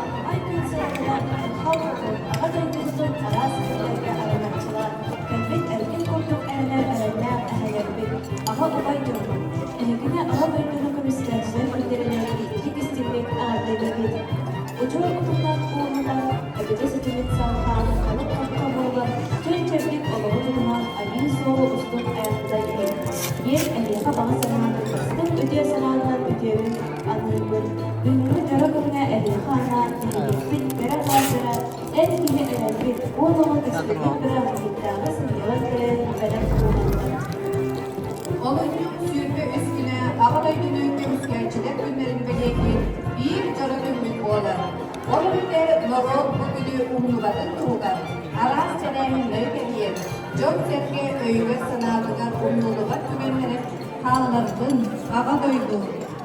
Аламаҕай күн сылгынан айхал хотун Аҕа дойдубутун араас күннэргэ араҥаччылаан кэлбит эркин курдук эрэнэр эрэллээх эһэлэрбит, аҕа убай дьоммут, эһигини Аҕа дойдуну көмүскээччилэр күннэринэн итиитик-истиҥник эҕэрдэлиибит! Удьуор утумнаах ууһунан, өбүгэ ситимин салҕаан, халыҥ хахха буолан, чөл-чэбдик олоҕу тутуһан, айыы суолу устун айанныыр иһин, диэн эһиэхэ баҕа санааны бастыҥ үтүө санаанан үтүөбүн аныыбын. Бүгүҥҥү дьоро күҥҥэ эһиэхэ анаан нэһилиэкпит кэрэ аҥаардара эр киһи эрэлбит, уол оҕо кэскилбит бырааһынньыктааҕы сынньалаҥ тэрээһин бэлэх уураллар. Олунньу 23 күнэ Аҕа дойдуну көмүскээччилэр күннэрин бэлиэтиир биир дьоро күммүт буолар. Ол эбэтэр норуот бу күнү умнубатын туһугар араас тэрээһиннэри тэрийэн, дьон-сэргэ өйүгэр-санаатыгар умнуллубат түгэннэри хааллардын, Аҕа дойду,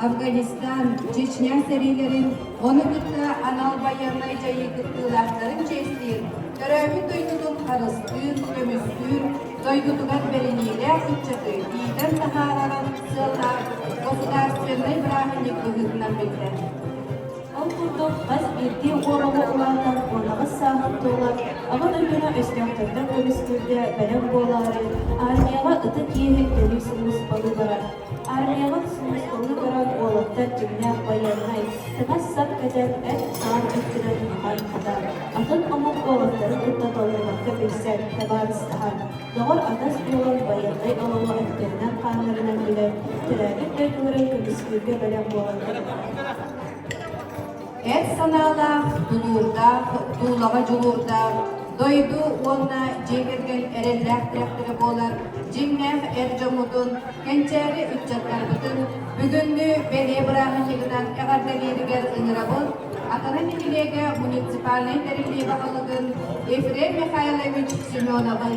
Афганистан, Чечня сэриилэрин, ону кытта анал байыаннай дьайыы кыттыылаахтарын чиэстиир, төрөөбүт дойдутун харыстыыр, көмүскүүр, дойдутугар бэриниилээх ыччаты иитэн таһаарарын сыаллаах государственнай бырааһынньык быһыытынан биллэр. Ол курдук, хас биирдии уол оҕо улаатан 18 сааһын туолан, Аҕа дойдуну өстөөхтөртөн көмүскүүргэ бэлэм буолаары, армияҕа ытык иэһин төлүү сулууспалыы барар. Армияҕа сулууспалыы баран уолаттар дьиҥнээх байыаннай, таҥас-сап кэтэн, эт-хаан өттүнэн буһан-хатан, атын омук уолаттарын кытта толлубакка билсэн, табаарыстаһан, доҕор-атас буолан байыаннай олоҕу эттэринэн-хааннарынан билэн, төрөөбүт дойдуларын көмүскүүргэ бэлэм буолан кэлэллэр. Эр санаалаах, тулуурдаах, дуулаҕа дьулуурдаах, дойду уонна дьиэ кэргэн эрэллээх тирэхтэрэ буолар дьиҥнээх эр дьоммутун, кэнчээри ыччаттарбытын бүгүҥҥү бэлиэ бырааһынньыгынан эҕэрдэлииригэр ыҥырабын Акана нэһилиэгэ муниципальнай тэриллии баһылыгын Ефрем Михайлович Семеновы.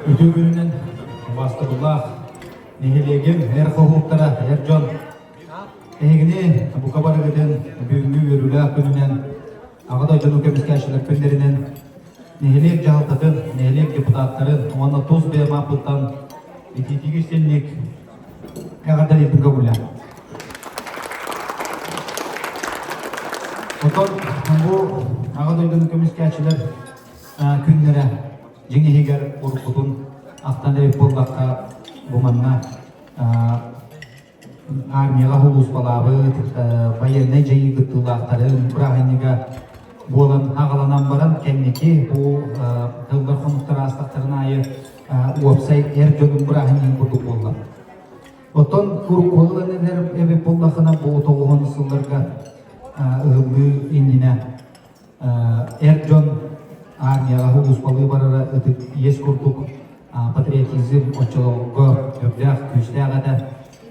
Үтүө күнүнэн убаастабыллаах нэһилиэгим эр хоһууттара, эр дьон эһигини бука барыгытын бүгүҥҥү үөрүүлээх күнүнэн Аҕа дойдуну көмүскээччилэр күннэринэн нэһилиэк дьаһалтатын, нэһилиэк депутаттарын уонна тус бэйэм ааппыттан итиитик истинник эҕэрдэлиирбин көҥүллээх. Отон бу Аҕа дойдуну көмүскээччилэр күннэрэ дьиҥ иһигэр уруккутун ахтан эбит буоллахха бу манна армияҕа сулууспалаабыт байыаннай дьайыы кыттыылаахтарын бырааһынньыга буолан аҕаланан баран кэнники бу тыллар хонуктар аастахтарын аайы уопсай эр дьонун бырааһынньыгын курдук буолла. Оттон урукку ылан эбит буоллахына бу тоҕуһун сылларга ыһыллыы иннинэ эр дьон армияҕа сулууспалыы барара ытык иэс курдук патриотизм оччолорго үрдээх күүстээх этэ.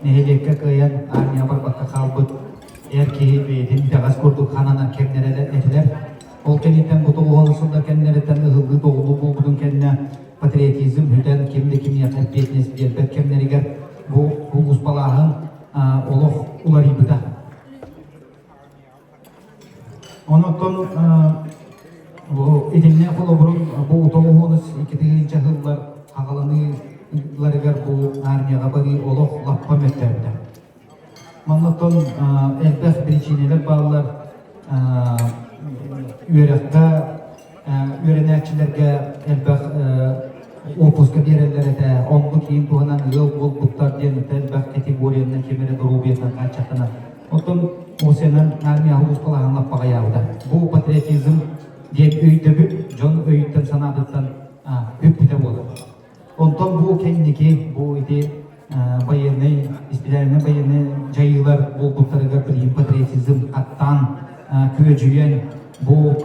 Нэһилиэккэ кыайан армия барбакка хаалбыт эр киһи бэйэтин итэҕэс курдук хананан кэмнэрэ этилэр. Ол кэнниттэн бу тоҕуһун сыллар кэннилэриттэн ыһыллыы-тоҕуллуу буолбутун кэннэ патриотизм бүтэн ким да кимиэхэ эппиэтинэс биэрбэт кэмнэригэр бу сулууспалааһын олох уларыйбыта. Онон бу итиннэ холобурун бу тоҕуһуонус икки сыллар хаҕаланыыларыгар бу армияҕа барыы олох лаппа мөлтөөбүтэ. Маннаттан элбэх биричиинэлэр бааллар. Үөрэххэ үөрэнээччилэргэ элбэх уоппуска биэрэллэр этэ. Оннук иин туһунан ыал буолбуттар диэн элбэх категориянан ким эрэ доруобуйатынан хааччахтанар. Оттон Осенан армияҕа усталаһан лаппаҕайаабыта. Бу патриотизм диэн өйдөбүл дьон өйүттэн санаатыттан бүппүтэ буолар. Онтон бу кэнники бу ити военный, испитээлинэй военный дьайыылар буолбуттарыгар билигин патриотизм хаттаан күөдьүйэн бу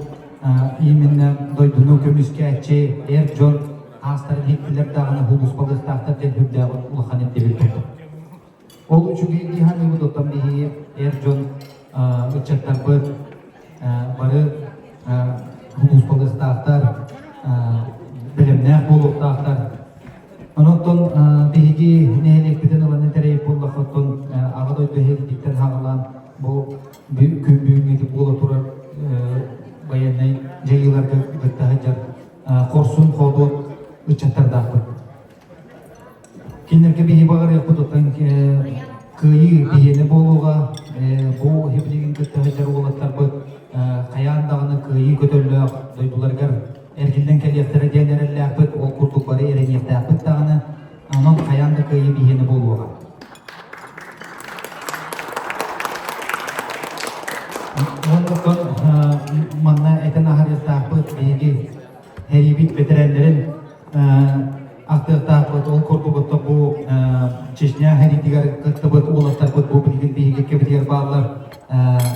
именно дойдуну көмүскээччи эр дьон аастарын иһиттилэр даҕаны сулууспалыахтаахтар диэн үрдээх улахан ирдэбил турда. Ол үчүгэй дии саныыбыт оттон биһиги эр дьон ыччаттарбыт бары сулууспалыахтаахтар, бэлэмнээх буолуохтаахтар. Онон биһиги нэһилиэкпитин ылан этэрэйик буоллахха, оттон Аҕа дойду эһиилиттэн саҕалаан бу күн бүгүҥҥү буола турар байыаннай дьайыыларга хорсун-хоодуот ыччаттардаахпыт. Кинилэргэ биһи баҕарыахпыт оттон кыайыы биһиэнэ буолуоҕа. Бу билигин кытта сылдьар уолаттарбыт хайаан даҕаны кыайыы көтөллөөх дойдуларыгар эргиллэн кэлиэхтэрэ диэн эрэллээхпит, ол курдук бары эрэниэхтээхпит даҕаны. Онон хайаан да кыайыы биһиэнэ буолуоҕа. Оннуктан манна этэн аһарыахтаахпыт биһиги Эриибит бэтэрээннэрин ахтыахтаахпыт. Ол курдук оттон бу Чечня сэриитигэр кыттыбыт уолаттарбыт бу билигин биһиги кэбитигэр бааллар.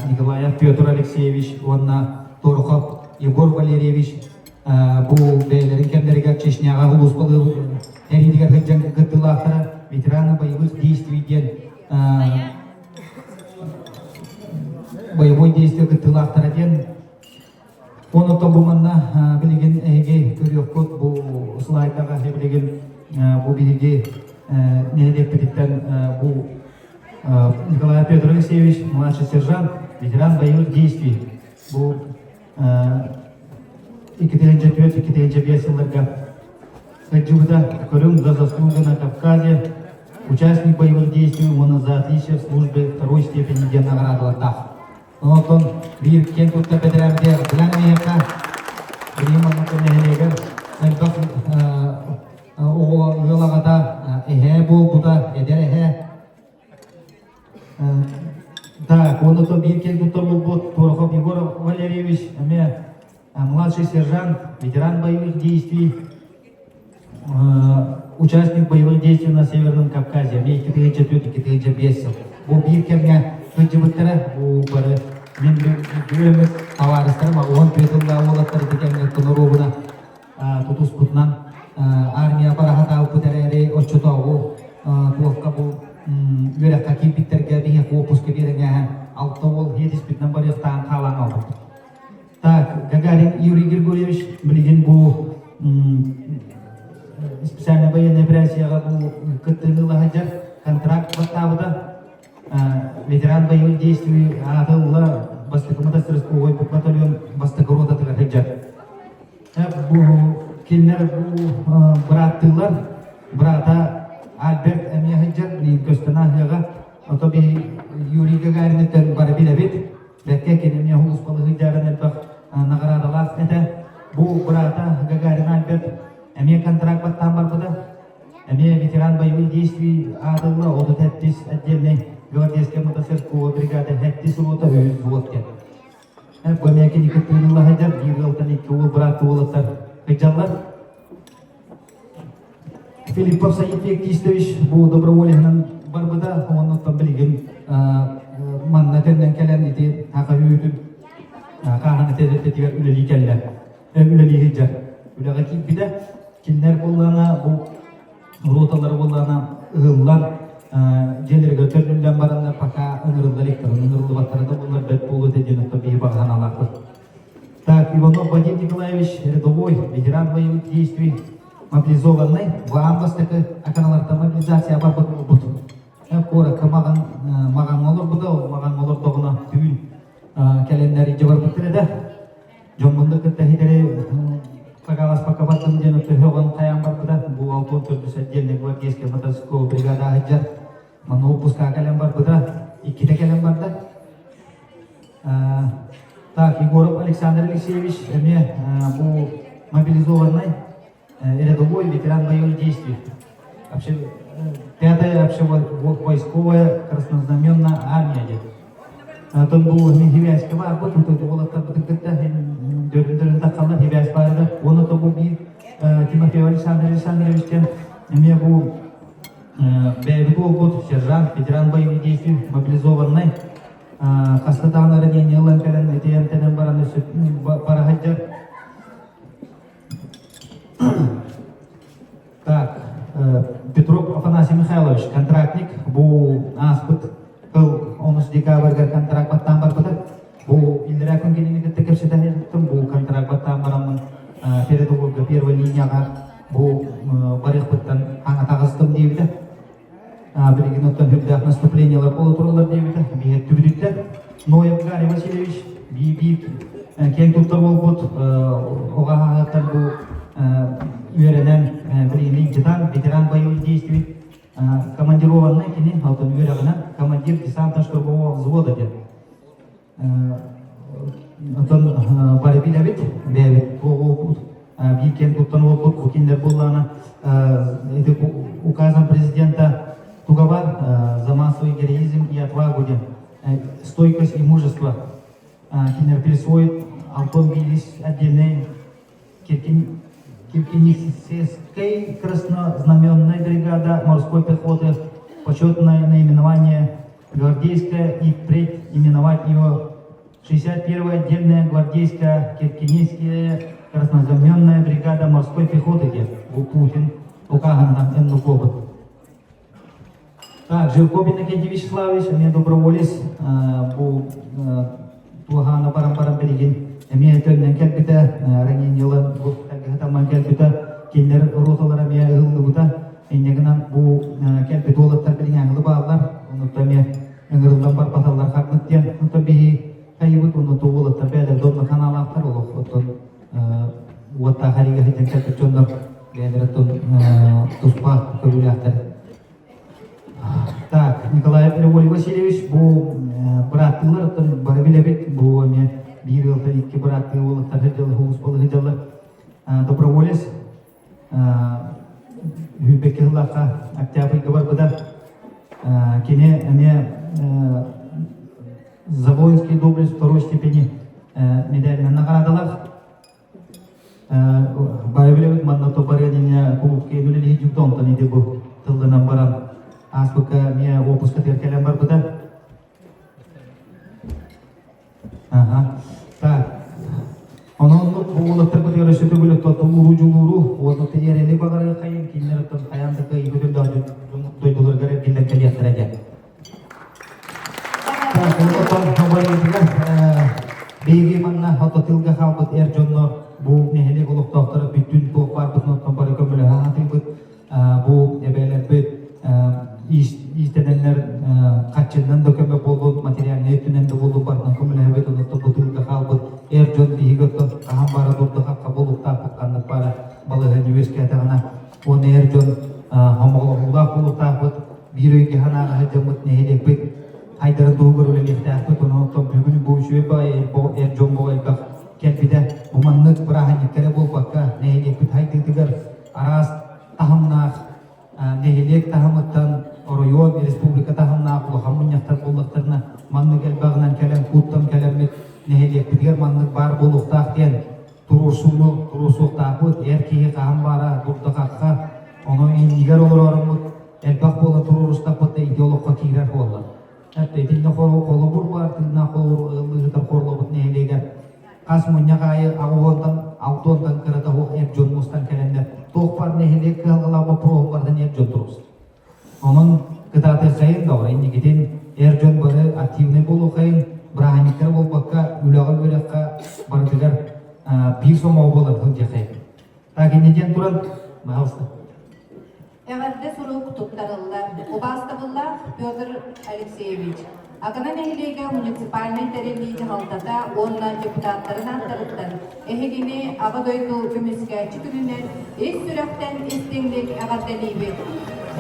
Николаев Петр Алексеевич уонна Торохов Егор Валерьевич бу бэйэлэрин кэмнэригэр Чечняҕа улууспалыы сэриитигэр сылдьан кыттыылаахтара ветераны боевых действий диэн боевой действие кыттыылаахтара диэн. Онон бу манна билигин эһиги көрүөххүт бу слайдаҕа билигин бу биһиги нэһилиэкпититтэн бу Николай Петр Алексеевич, младший сержант, ветеран боевых действий. Бу 2004-2005 сылларга сылдьыбыта. Көрүҥ за заслугы на Кавказе, участник боевых действий уонна за отличие в службе второй степени диэн наҕараадалардаах. Онтон биир киэн туттар бэтэрээммитигэр Билан эйиэхэ билигин манна нэһилиэгэр элбэх оҕо ыал аҕата эһээ буолбута, эдэр эһээ. Так, онтон биир киэн туттар буолбут Торохов Егор Валерьевич эмиэ младший сержант, ветеран боевых действий, участник боевых действий на Северном Кавказе, эмиэ 2004-2005 сыл. Бу биир кэмҥэ сылдьыбыттара, бу бары мин бүөмүт табаарыстарым 14 сыллаах уолаттар ити кэмҥэ тоноруобуна тутуспутунан армия бараһатаабыппыт эрээри оччотооҕу туохха бу үөрэххэ киирбиттэргэ биһиэхэ уоппуска биэрэн алта уол иэтиспитинэн барыахтаан хаалан хаалбыппыт. Так, Гагарин Юрий Григорьевич билигин бу специальная военная операцияҕа бу кыттыыны ыла сылдьар контракт баттаабыта. Ветеран боевых действий аатылла бастакы мотострелковой батальон бастакы ротатыгар сылдьар. Бу кинилэр бу бырааттыылар, быраата Альберт эмиэ сылдьар, билигин көстөн ааһыаҕа. Ото би Юрий Гагарин бары билэбит. Бэркэ кини эмиэ улууспалыы сылдьарын элбэх наҕараадалаах этэ. Бу быраата Гагарин Альберт эмиэ контракт баттаан барбыта. Эмиэ ветеран боевых действий аатылла 37 отдельный гвардейская мотострелковая бригада 7 рота үһүс взвод диэн. Бу эмиэ кини кыттыыны сылдьар биир ыалтан икки уол быраат уолаттар сылдьаллар. Филиппов Саид Феоктистович бу доброволеһынан барбыта, оннуттан билигин манна төннөн кэлэн ити хаха үүтүн хааһына тэрилтэтигэр үлэлии кэллэ. Үлэлии сылдьар. Үлэҕэ киирбитэ. Кинилэр буоллаҕына бу роталары буоллаҕына ыһыллан дьиэлэригэр төннүллэн бараннар пока ыҥырыллар иликтэр. Ыҥырыллыбаттара да буоллар бэрт буолуо этэ диэн оттон биһи баҕа санаалаахпыт. Так, Иванов Вадим Николаевич, рядовой, ветеран боевых действий, мобилизованный, аан бастакы аканалартан мобилизация барбыт буолбут. Куоракка маҕан маҕаҥҥа олорбута, ол маҕаҥҥа олордоҕуна түүн кэлэннэр илдьэ барбыттар этэ. Дьоммун да кытта иһитэри сакааласпакка бардым диэн төһөҕөн хайаан барбыта. Бу алтан төрдүс отдельный гвардейская мотострелковая бригада сылдьар. Манна отпускаҕа кэлэн барбыта, иккитэ кэлэн барда. Так, Егоров Александр Алексеевич эмиэ бу мобилизованный рядовой ветеран боевых действий. Вообще, пятая вообще войсковая краснознаменная армия диэн. Онтон бу хибээскэ баар бу тут уолаттарбытын кытта дөрүн-дөрүн таххаллар хибээс баар да. Уонна то бу биир Тимофей Александр Александрович диэн эмиэ бу бэйэбит уолбут сержант, ветеран боевых действий мобилизованный хаста даҕаны ранение ылан кэлэн итийэн баран өссө бара сылдьар. Так, Петров Афанасий Михайлович, контрактник, бу ааспыт сыл 10 декабрьга контракт баттаан барбыта. Бу иллэрээ күн кинини кытта кэпсэтэн иһиттим. Бу контракт баттаан бараммын передовойга первой линияҕа бу барыахпыттан хаҥа таҕыстым диэбитэ. Билигин оттон үрдээх наступлениелар буола тураллар диэбитэ. Биһиэт түбүтүттэн. Ноев Гарри Васильевич би-би киэн туттар буолбут оҕа хаһааттан бу. үөрэнэн билигин дьытан ветеран боевых действий командированный кини алтан үөрэҕинэн командир десантно-штурмового взвода диэн. Оттон бары билэбит, бэйэбит биир киэн туттан уолбут бу кинилэр буоллаҕына ити указом президента туга бар за массовый героизм и отвагу диэн стойкость и мужество кинилэр присвоит Антон Билис отдельный Киркинесской краснознаменная бригада морской пехоты почетное наименование «Гвардейская» и впредь именовать ее 61-я отдельная гвардейская Киркинесская краснознаменная бригада морской пехоты диэн Путин укаһынан эннукобут. Так, Жирков Иннокентий Вячеславович, эмиэ доброволец, бу туоһаана баран-баран билигин эмиэ төннөн кэлбитэ, ранениелар госпитальга кэлбитэ, кинилэр роталара эмиэ ыһыллыбыта. Инньэ гынан бу кэлбит уолаттар билигин аҥылы бааллар, оннуттан эмиэ ыҥырыллан барбаталлар ханнык диэн, онтон биһи хайыбыт, оннуттан уолаттар бэйэлэрэ да онно ханаалаахтар, олох оттон уоттаах эриигэ сылдьан кэлбит дьоннор бэйэлэрэ оттон туспа көрүүлээхтэр. Так, Николаев Леонид Васильевич бу бырааттыылар оттон бары билэбит, бу эмиэ биир ыалтан икки бырааттыы уолаттар сылдьаллар, улуус сылдьаллар. Доброволец Үүрбэккэ сыллаахха октябрьга барбыта. Кини эмиэ за воинский доблесть второй степени медалынан наҕараадалаах. Бары билэбит манна тобарыаниньа кулуупка үлэлиһи дьукта онтон иди бу тылланан баран ааспыкка эмиэ уоппуска кэлэн барбыта. Аха. Так. Онон бу уолаттарбытыгар өссө төгүл тулууру дьулууру уонна тириэрэли баҕарыаххайын кинилэр оттон хайаан да кыайыы көтөллөөх дойдуларыгар эргиллэн кэлиэхтэрэ диэн. Так, оттон хабарыытыгар биһиги манна хототылга хаалбыт эр дьоннор бу нэһилиэк олохтоохторо бүттүүн туох баарбытын оттон бары көмөлөһө сатыыбыт. Бу эбээлэрбит иистэнэннэр хаччыннан да көмө буоллун, материальнай өттүнэн да буоллун барытынан көмөлөһөбүт, онон бу тыылга хаалбыт эр дьон биһиги оттон хаһан баара дурда-хахха буолуохтаахпыт, ханнык баара балаһыанньа үөскээтэҕинэ уонна эр дьон хомоҕолоһуулаах буолуохтаахпыт, биир өйгө санааҕа сылдьаммыт нэһилиэкпит хайдарын туһугар үлэлиэхтээхпит, онон оттон бүгүн бу үчүгэй баҕайы эр дьон буола элбэх кэлбитэ. Бу маннык бырааһынньыктара буолбакка, нэһилиэкпит хайдыытыгар араас таһымнаах нэһилиэк таһымыттан оройуон, республика таһымнаах улахан мунньахтар буоллахтарына маннык элбэҕинэн кэлэн куттан кэлэммит нэһилиэкпитигэр маннык баар буолуохтаах диэн туруорсууну туруорсуохтаахпыт. Эр киһи хаһан баара дурда-хахха, ону иннигэр олороруммут элбэх буола туруорустахпыт да ити олоххо киирэр буолла. Эттэ итиннэ холобур баар тыыннаах холобур ыаллыытыгар хорлобут нэһилиэгэр хас мунньах аайы аҕыһуонтан алтуонтан кырата суох эр дьон мустан кэлэннэр туох баар нэһилиэк кыһалҕалаах боппуруоһун барытын эр дьон туруорсар. Онон кытаатыаххайын доҕор инникитин эр дьон бары активнай буолуоххайын, бырааһынньыктары буолбакка үлэҕэ үөрэххэ барытыгар биир сомоҕо буолан сылдьыаххайын. Так инньэ диэн туран, пожалуйста. Эҕэрдэ сурук туттарыллар. Убаастабыллаах Петр Алексеевич, Акана нэһилиэгэ муниципальнай тэриллии дьаһалтата уонна депутаттарын ааттарыттан эһигини Аҕа дойду көмүскээччи күнүнэн ис сүрэхтэн истиҥник эҕэрдэлиибит.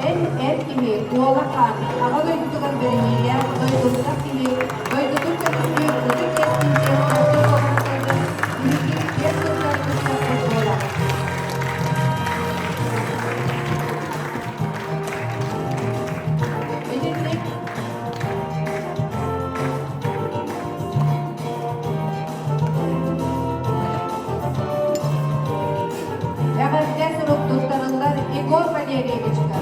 Эн эр киһи, Куола хаан, Аҕа дойдутугар бэриниилээх дойдумсах киһи, дойдутун көмүскүүр ытык иэстин чиэстээхтик толорорго биһиги киэн туттар ыччаппыт буолар. Итинник Эҕэрдэ сурук туттарыллар Егор Валерьевичка.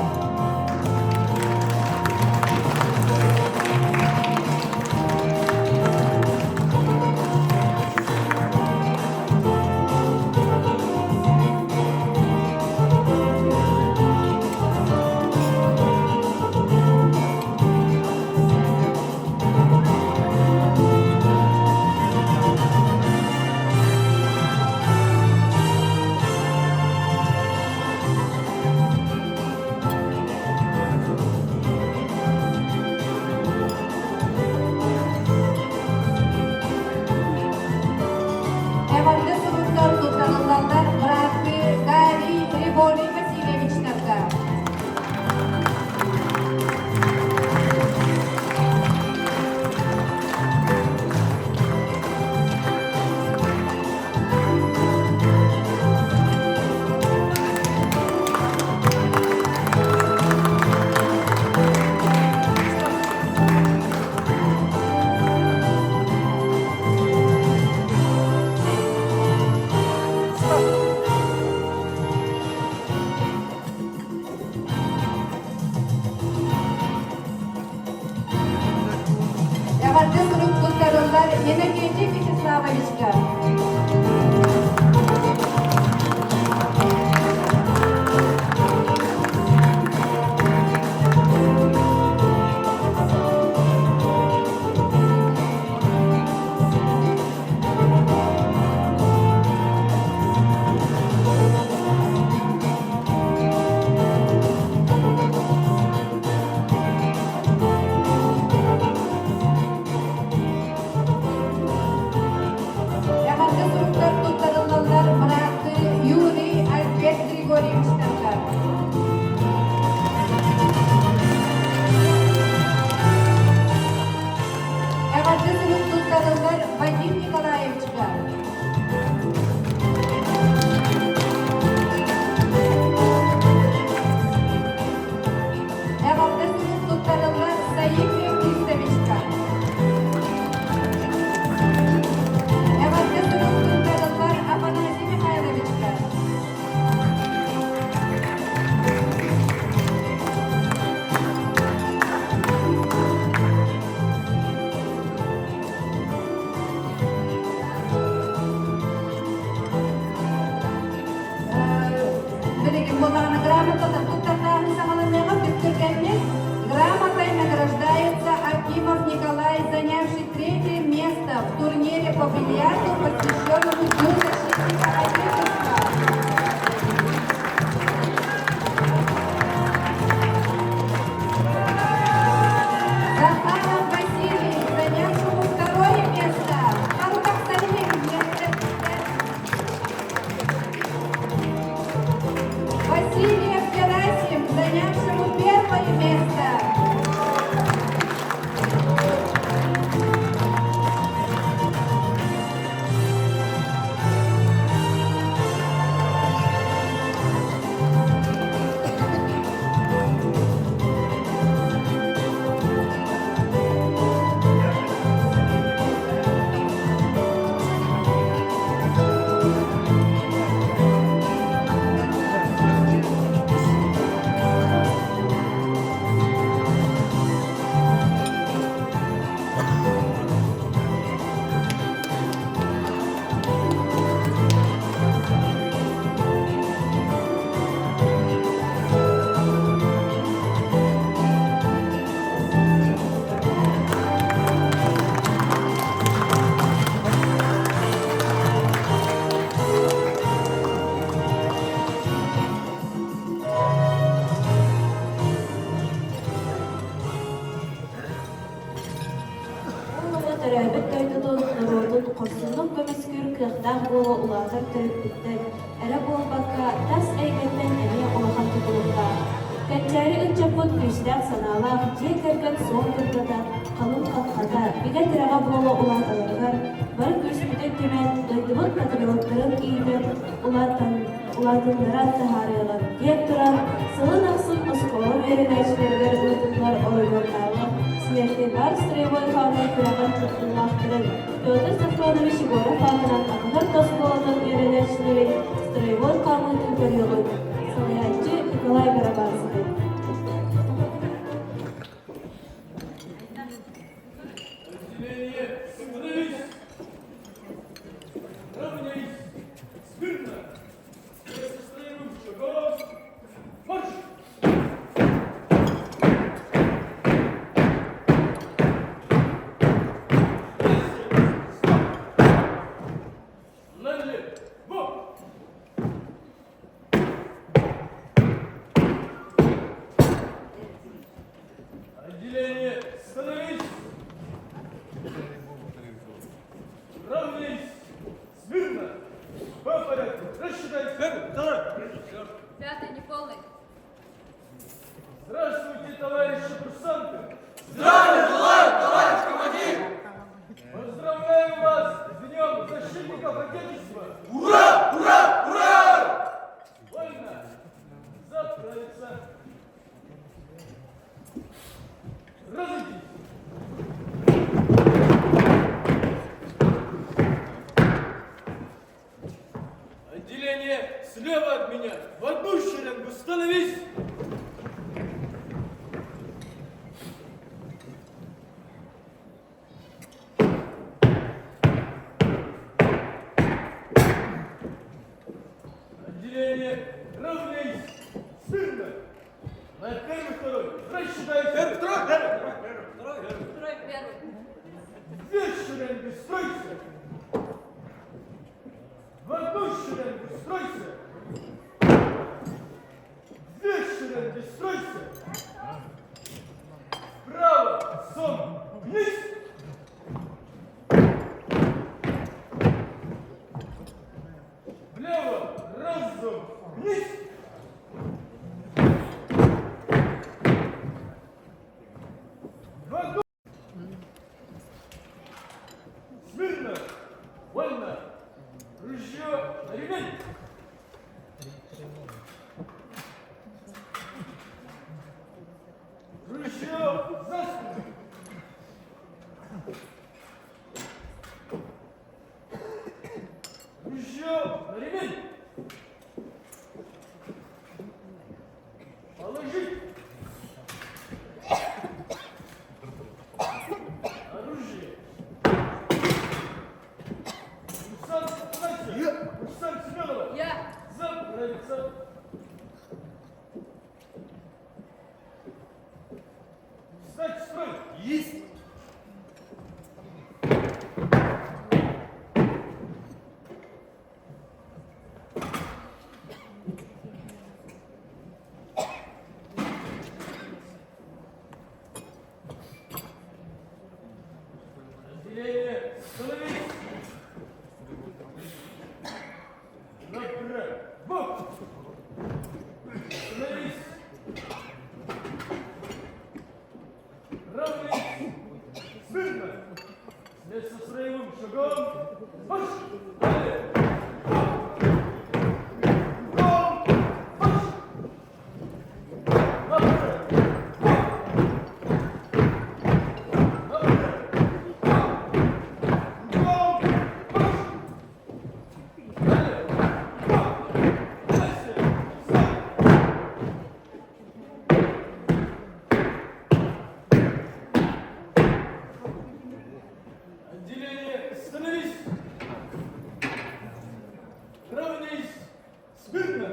туттарыллар Иннокентий Вячеславовичка. Эҕэрдэ суруктар туттарыллаллар бырааттыы Юрий Альберт Григорьевичтарга. Эҕэрдэ сурук туттарыллар Вадим Николаевичка. Эҕэрдэ сурук туттарыллар Саид Феоктистовичка. Эҕэрдэ сурук туттарыллар Афанасий Михайловичка. Билигин буоллаҕына грамоталар туттартааһын саҕаланыаҕа бүттүргэнник грамотой награждается Акимов Николай, занявший третье место в турнире по бильярду, посвященному Дню защитника Отечества. Захаров Василий, занявшему второе место. Васильев Герасим, занявшему первое место. Ол оҕо төрөөбүт дойдутун, норуотун хорсуннук көмүскүүр кыахтаах буола улаатар төрөппүттэр эрэ буолбакка, тас эйгэттэн эмиэ улахан тутулуктаах. Кэнчээри ыччаппыт күүстээх санаалаах дьиэ кэргэн суол кырдата, халыҥ хаххата, бигэ тирэҕэ буола улааталларыгар бары күүспүтүн түмэн, дойдубут патриоттарын иитэн, улаатан, улаатыннаран таһаарыаҕын диэн туран, сылын ахсын оскуола үөрэнээччилэригэр ыытыллар оройуоннааҕы Смертный дар строевой хаамыы күрэҕин кыттыылаахтарын Петр Софронович Егоров аатынан Акынар оскуолатын үөрэнээччилэрин строевой хаамыытын көрүөҕүҥ. Салайааччы Николай Барабанскай. Равняйсь! Смирно! Строевым шагом! Марш! Налево! Отделение, становись! шеренги, стройся! В одну шеренгу стройся! Две шеренги, стройся! Вправо, сомкнись! Влево, разомкнись! В одну... Смирно! Вольно! Ружье на ремень! Ружье за спину! Ружье на ремень! Положить! Оружие! Курсант Афанасьев! Курсант Семенова! Я! Заправиться! Встать в строй! Есть! Разделение! Становись! Направо! Становись! Равнись! Смирно! Вслед со строевым шагом! Марш! Далее! Кругом! Марш! Направо! Направо! Кругом! Марш! Далее! Дальше! Стоп! Отделение, становись! Равнись! Смирно!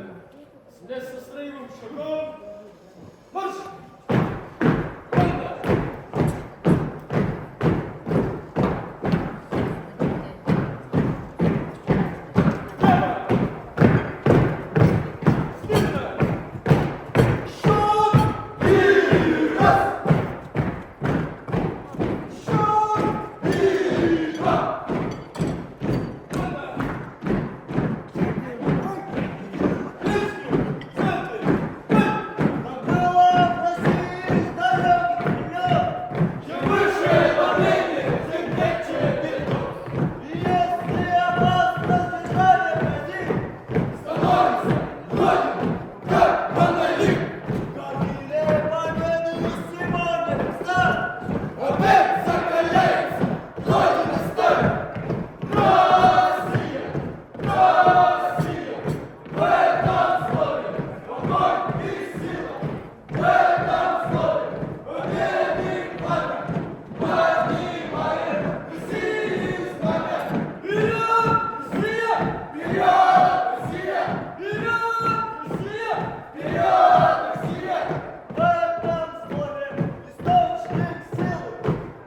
Связь со строевым шагом! Марш! Вольно! Прямо! Смирно! Счет! И раз! Счет! И два! Вольно! Центр! Направо, России, знамя вперед! Чем выше давление, тем легче бетон. И если опасность державе грозит, Становится Родина, как монолит. Гордее победы сегодня встать! Опять закаляется Родина ставит. Россия, Россия, в этом слове покой и сила. В этом слове победы пламя. Поднимаем России знамя. Вперед, Россия! Вперед, Россия! Вперед, Россия! Вперед, Россия! В этом слове источник силы.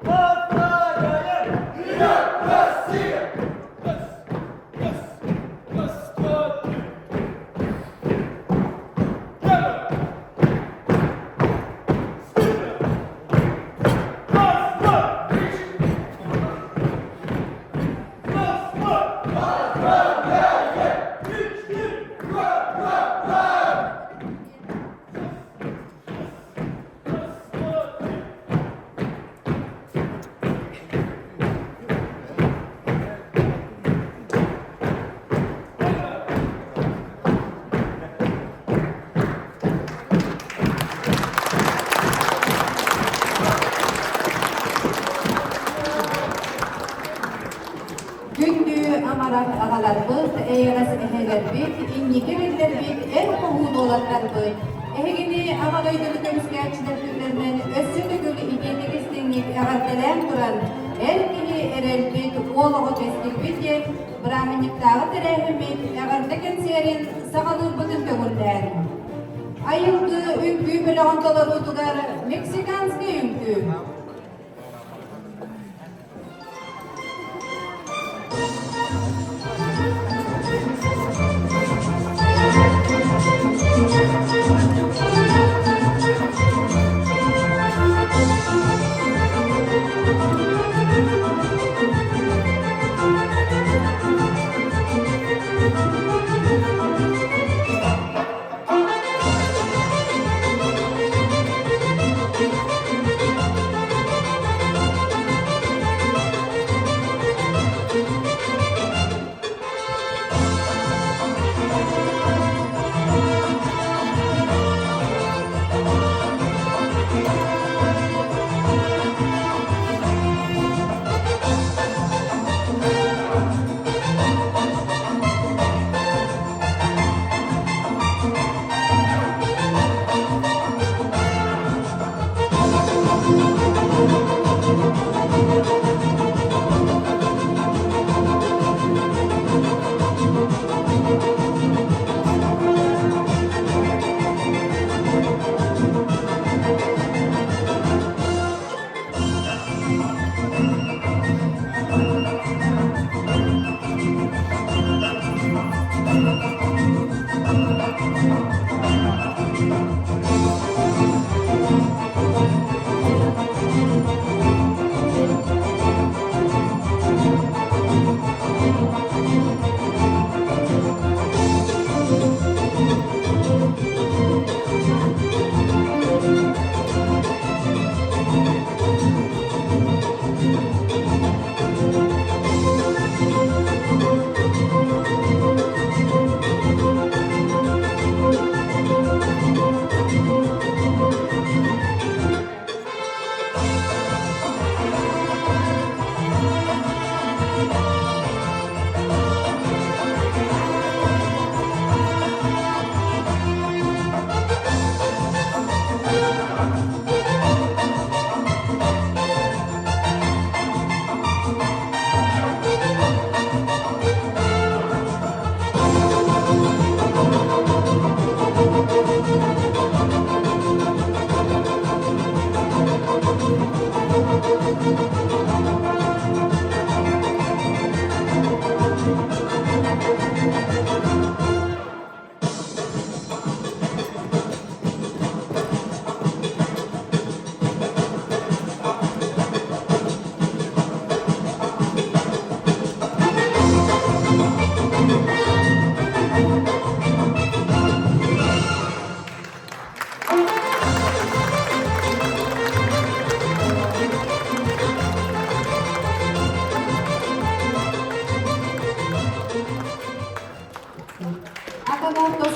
Повторяем! Вперед, Россия! Раз, раз, раз, два, три. Прямо! Смирно! Раз, два, три. Раз, два. Поздравляем! Три, четыре. Ура, ура, ура! Раз, два, три. Күндү амарах аҕаларбыт, эйэҕэс эһэлэрбит, инники эрэллэрбит, эр хоһуун уолаттарбыт. Эһигини Аҕа дойдуну көмүскээччилэр күннэринэн өссө төгүл итиитик истиҥник эҕэрдэлээн туран, эр киһи эрэлбит, уол оҕо кэскилбит диэн бырааһынньыктааҕы тэрээһиммит эҕэрдэ кэнсиэрин саҕалыырбытын көҥүллээн. Айылгы үҥкүү бөлөҕүн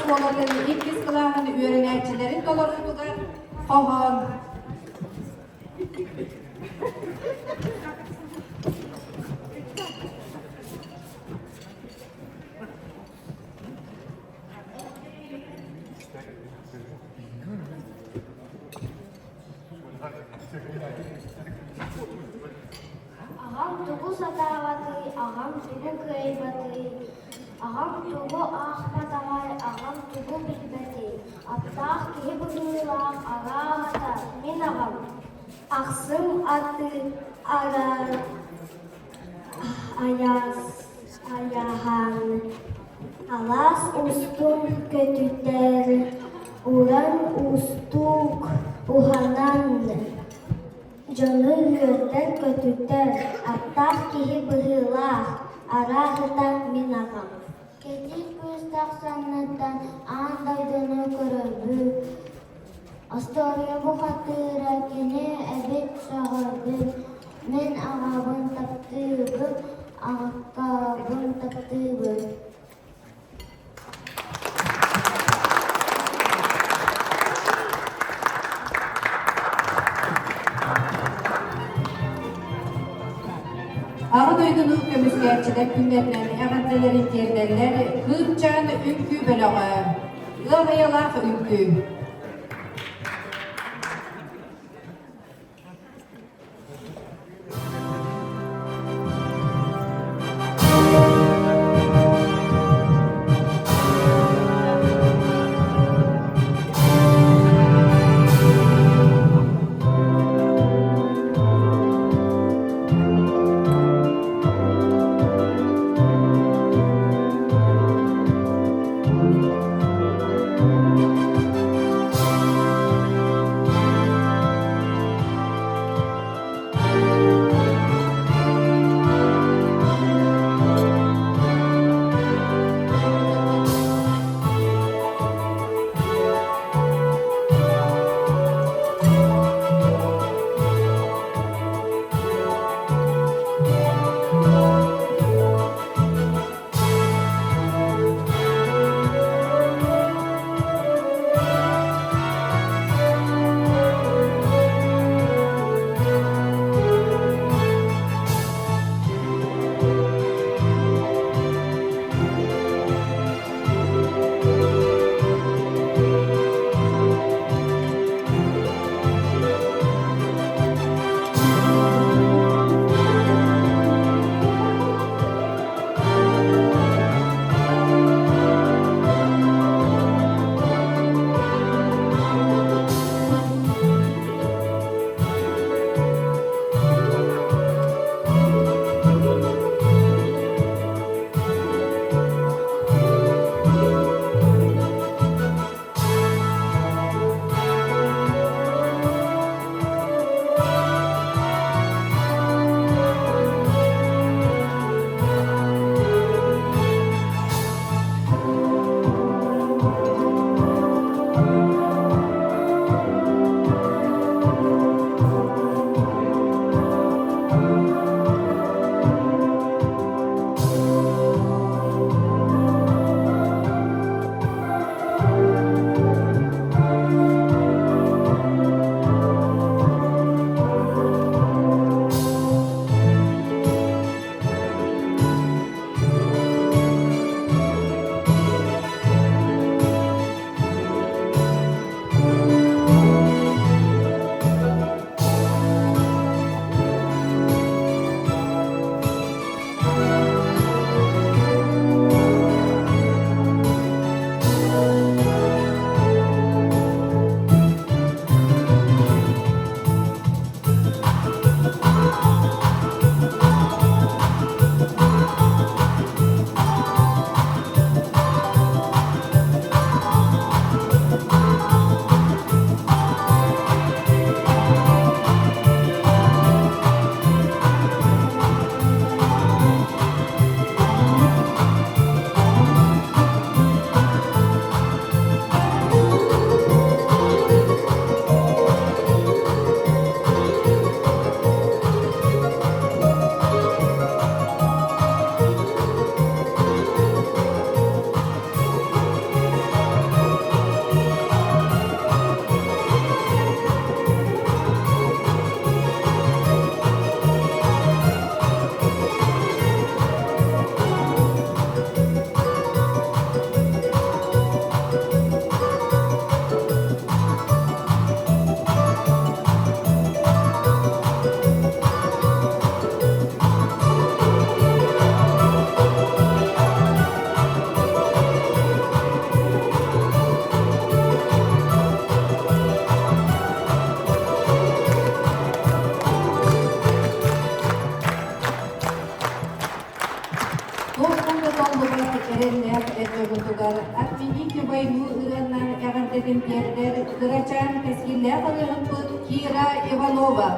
оскуолатын иккис кылааһын үөрэнээччилэрин толоруутугар хоһоон. Аҕам тугу сатаабатый, аҕам тугу кыайбатый, аҕам тугу аахпатаҕай, аҕам тугу билбэтий, аттаах киһи быһыылаах арааһата мин аҕам. Ахсым аты айаас айаһаан алаас устун көтүтэр, уран уустук уһанан Дьону үөрдэр-көтүтэр, аттаах киһи быһыылаах, арааһыта мин аҕам. Кэтит кыыс тахсаныттан аан дойдуну көрөрбүт, остуоруйа бухатыыра кини эбит сөҕөрбүт, мин аҕабын таптыыбын, аҕаккабын таптыыбын. Аҕа дойдуну көмүскээччилэр күннэринэн эҕэрдэлэрин тиэрдэллэр Кыымчаан үҥкүү бөлөҕө, Ыаҕайалаах үҥкүү. умнуллубат эрэллээх эр дьоммутугар «Отмените войну» ырыаннан эҕэрдэтин тиэрдэр кырачаан кэскиллээх ырыаһыппыт Кира Иванова.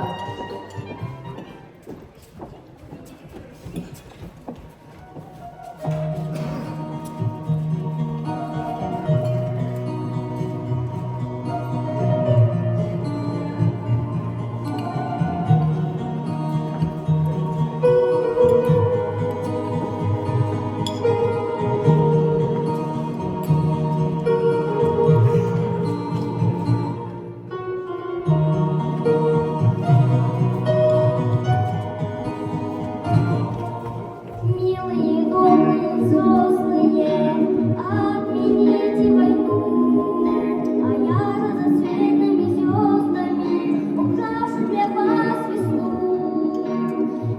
Милые, добрые взрослые, отмените войну, а я разноцветными звездами украшу для вас весну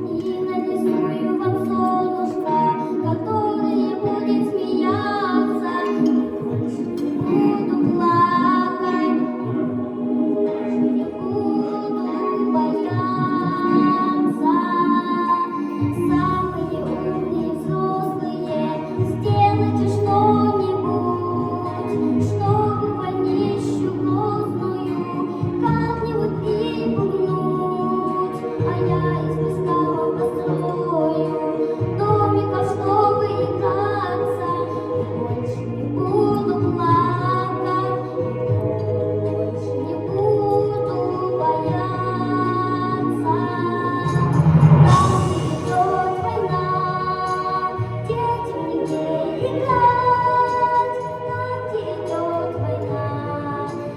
и нарисую вам солнышко, которое будет смеяться. Больше не буду плакать, больше не буду бояться. Самые умные взрослые, сделайте что-нибудь, чтобы войнищу грозную как-нибудь припугнуть. А я из песка вам построю домиков, чтобы играться. И больше не буду плакать, больше не буду бояться. Там, где идет война, детям негде играть. Там, где идет война,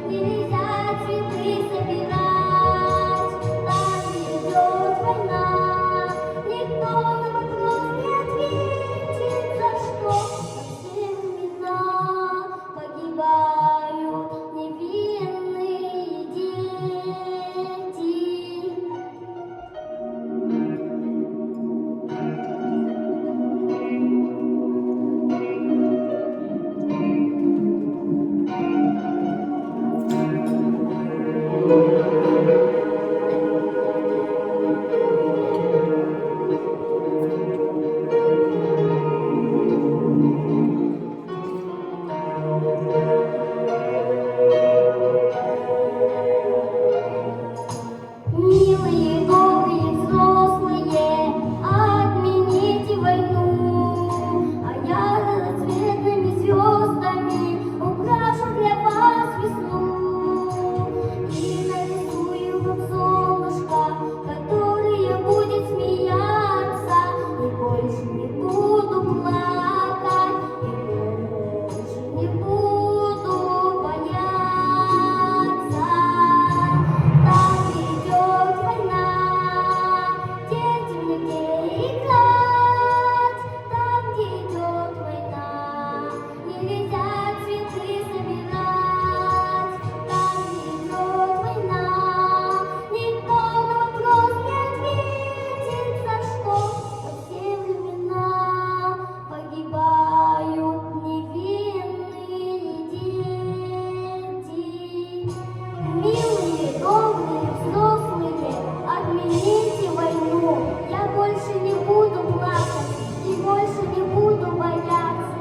нельзя цветы собирать. Там, где идет война, никто на вопрос не ответит, за что во все времена погибают невинные дети. Милые, добрые взрослые, отмените войну, а я разноцветными звездами украшу для вас весну и нарисую вам солнышко, которое будет смеяться, и больше не буду плакать, и больше не буду бояться. Там идет война, детям негде играть. Там, где идет война, нельзя цветы собирать. Там, где идет война, никто на вопрос не ответит, за что во все времена погибают невинные дети. Милые, добрые, взрослые, отмените войну. Я больше не буду плакать и больше не буду бояться.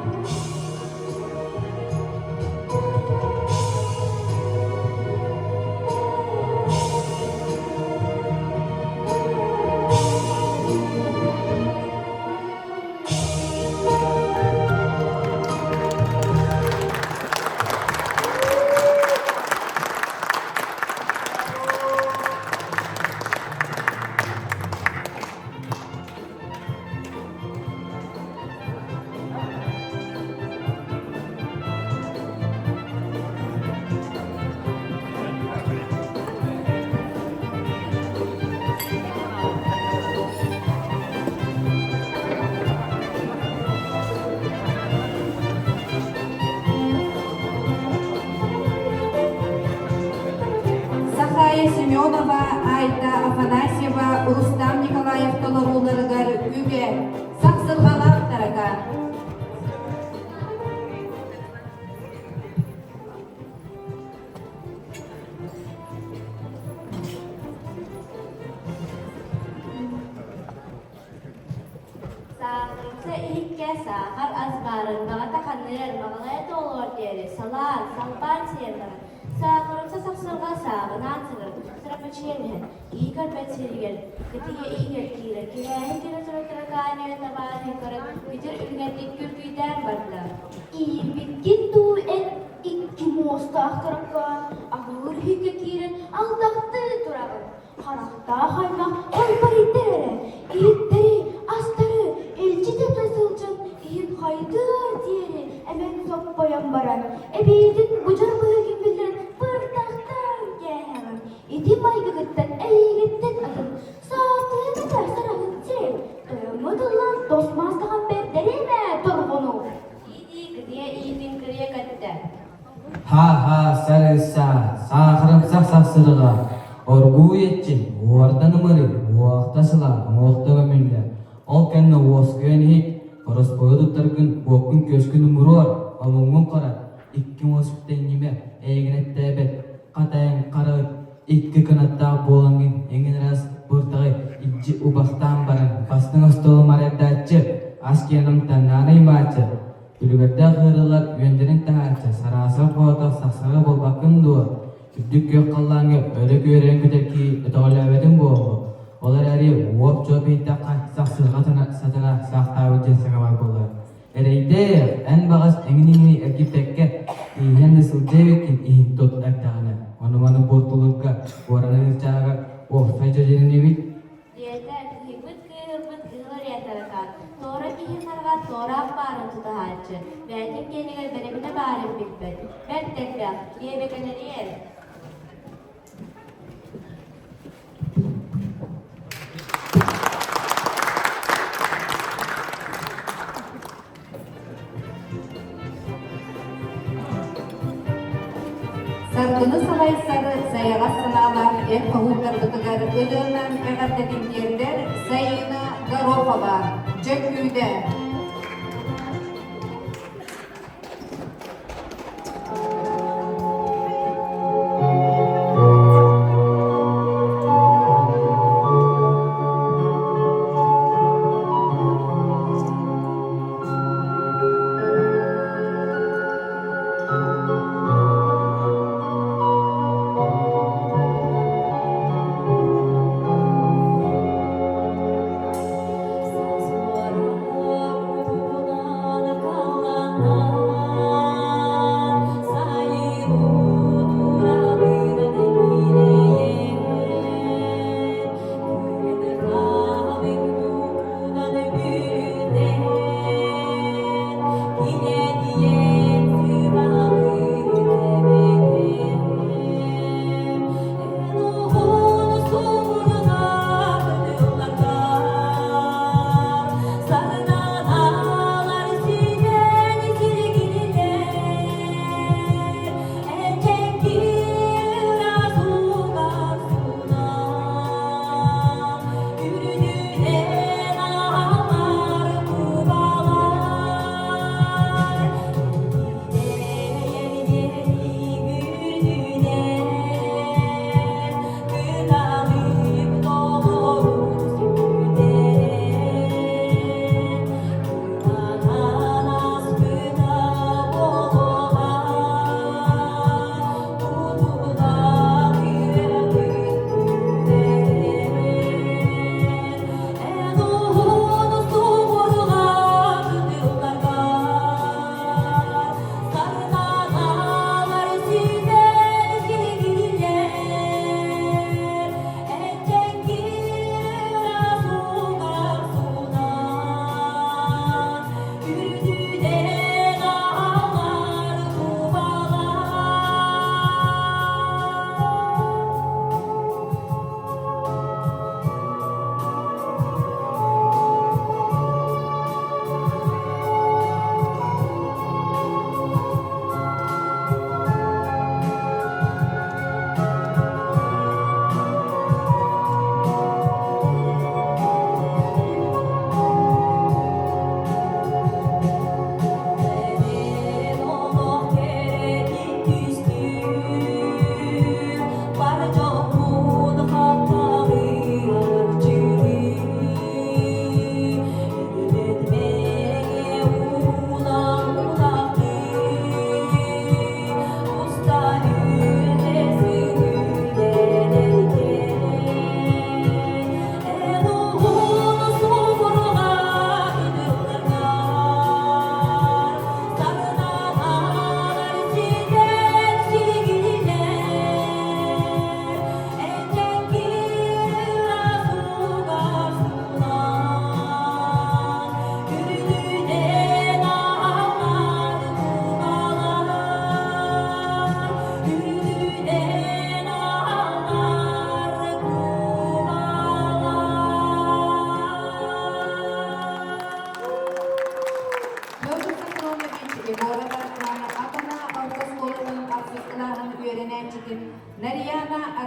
Сахая Семенова, Айта Афанасьева, Рустам Николаев толорууларыгар үгэ сахсырҕалаах таракаан. Сахсырымса иһиккэ саахар ас баарын баҕата ханыар, баҕалайа туолуор диэри салаан, салбаан сиэн баран, саахарымса сахсырҕа сааҕынаан сырапачыйан иһэн, киһи көрбөт сиригэр, кытыйа иһигэр киирэн, киһээһи кэлэ турар таракаан табаарыһын көрөн, күтэр үлүгэрдик күргүйдээн барда. Иирбиккин дуу эн икки муостаах таракаан, аһыыр иһиккэ киирэн алдахтыы тураҕын. Харахтаах аймах халбарыйдар эрэ, иһиттэри, астары илдьи тэпэ сылдьан иһин хайдыар диэри эмэн соппойон баран, эбиитин будьар быһыгын биллэрэн быртахтаан кээһэҕин. Ити майгыгыттан эйигиттэн атын саатыан этэ сараһын сирэй, тойоммут ыллаан тос маастаҕын бэрдэриэмэ торҕону. Дии-дии кытыйа иитин кырыйа көттө. Ха-ха, сарыысса, саахарымсах сахсырҕа, оргууй иччин, уордан ымырый, уохта сыла, уҥуохта көмүллэ, ол кэннэ уоскуйан иһит, ороспуойу туттаргын, уоккун-күөскүн умуруор, омуҥҥун харат, икки муоспута иҥнимэ, эйигин эттээбэт, хатайан хара ыт, икки кынаттаах буолаҥҥын эҥин ыраас быртаҕы илдьи убахтаан баран, бастыҥ остуолу марайдааччы, ас киэн амтаннаан аймааччы, Үлүгэрдээх ыарыылар үөннэрин таһааччы, сараасар хоото сахсаҕа буолбаккын дуо? Үрдүк күөх халлааҥҥа өрө күөрэйэн көтөр киһи өтөҕөлөөбөтүҥ буолуо. Ол эрээри уоп-чуоп иһиттэххэ, сахсырҕа сатана саахтаабыт диэн саҥа баар буолар. Эрэйдээх, эн баҕас эҥин-иҥини эргиппэккэ, тииһэн да сылдьа эбиккин иһин тут эрдэҕинэ. Ону-маны буортулуурга, уоранар ырчааҕар уопсай дьэдьэнинибит Диэтэ, кыһыйбыт кыыһырбыт кыһыл эрэ таракаан, туора киһи хараҕар туораах баарын тутуһааччы, бэйэтин киэнигэр бэрэбинэ баарын билбэт, бэрт элбэх, диэбэкэлэриэр. Саргыны салайсар сайаҕас санаалаах эр хоһууттарбытыгар ырыанан эҕэрдэтин тиэрдэр Саина Горохова, Дьөккүүдэ. Саас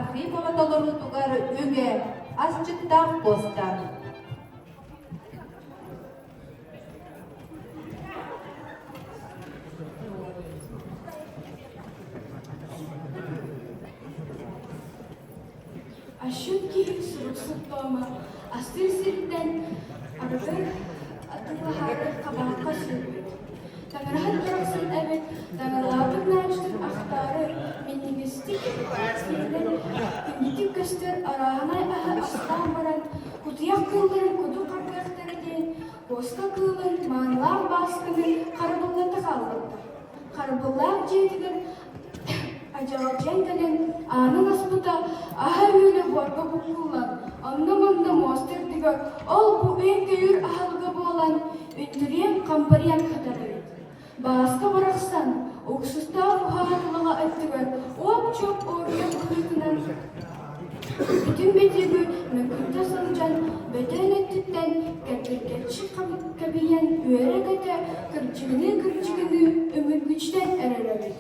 Архипова толоруутугар үгэ асчыттаах Куоста. Ашыт киһи суруксут тома астыыр сириттэн арыгы атыылаһаары хабаахха сүүрбүт. Таҥараһыт барахсан эбит таҥаралаабыт наачытын ахтаары минньигэстик сиэнэн күндүтүк көстөр арааһынай аһы астаан баран кутуйах кыылларын куду харбыахтара диэн куоска кыылын маанылаах баасканы харабыллата хаалбыттар. Харабыллаах дьиэтигэр Адьаҕалдьыйан кэлэн аанын аспыта, аһа-үөлэ буорга буккуллан, онно-манна муоста үрдүгэр ол-бу үөн-көйүүр аһылыга буолан, үнтүрүйэн-хампарыйан сытар эбит. Бааска барахсан, уксустаах уһаатылаҕа өттүгэр уоп-чуоп уоруйах быһыытынан бүтүн битиги мөкүнтэ сылдьан, бөтөөн өттүттэн кэппиргэччи кэбийэн үөрэ-көтө кырдьыгыныы-кырдьыгыныы үмүргүчтэн эрэр эбит.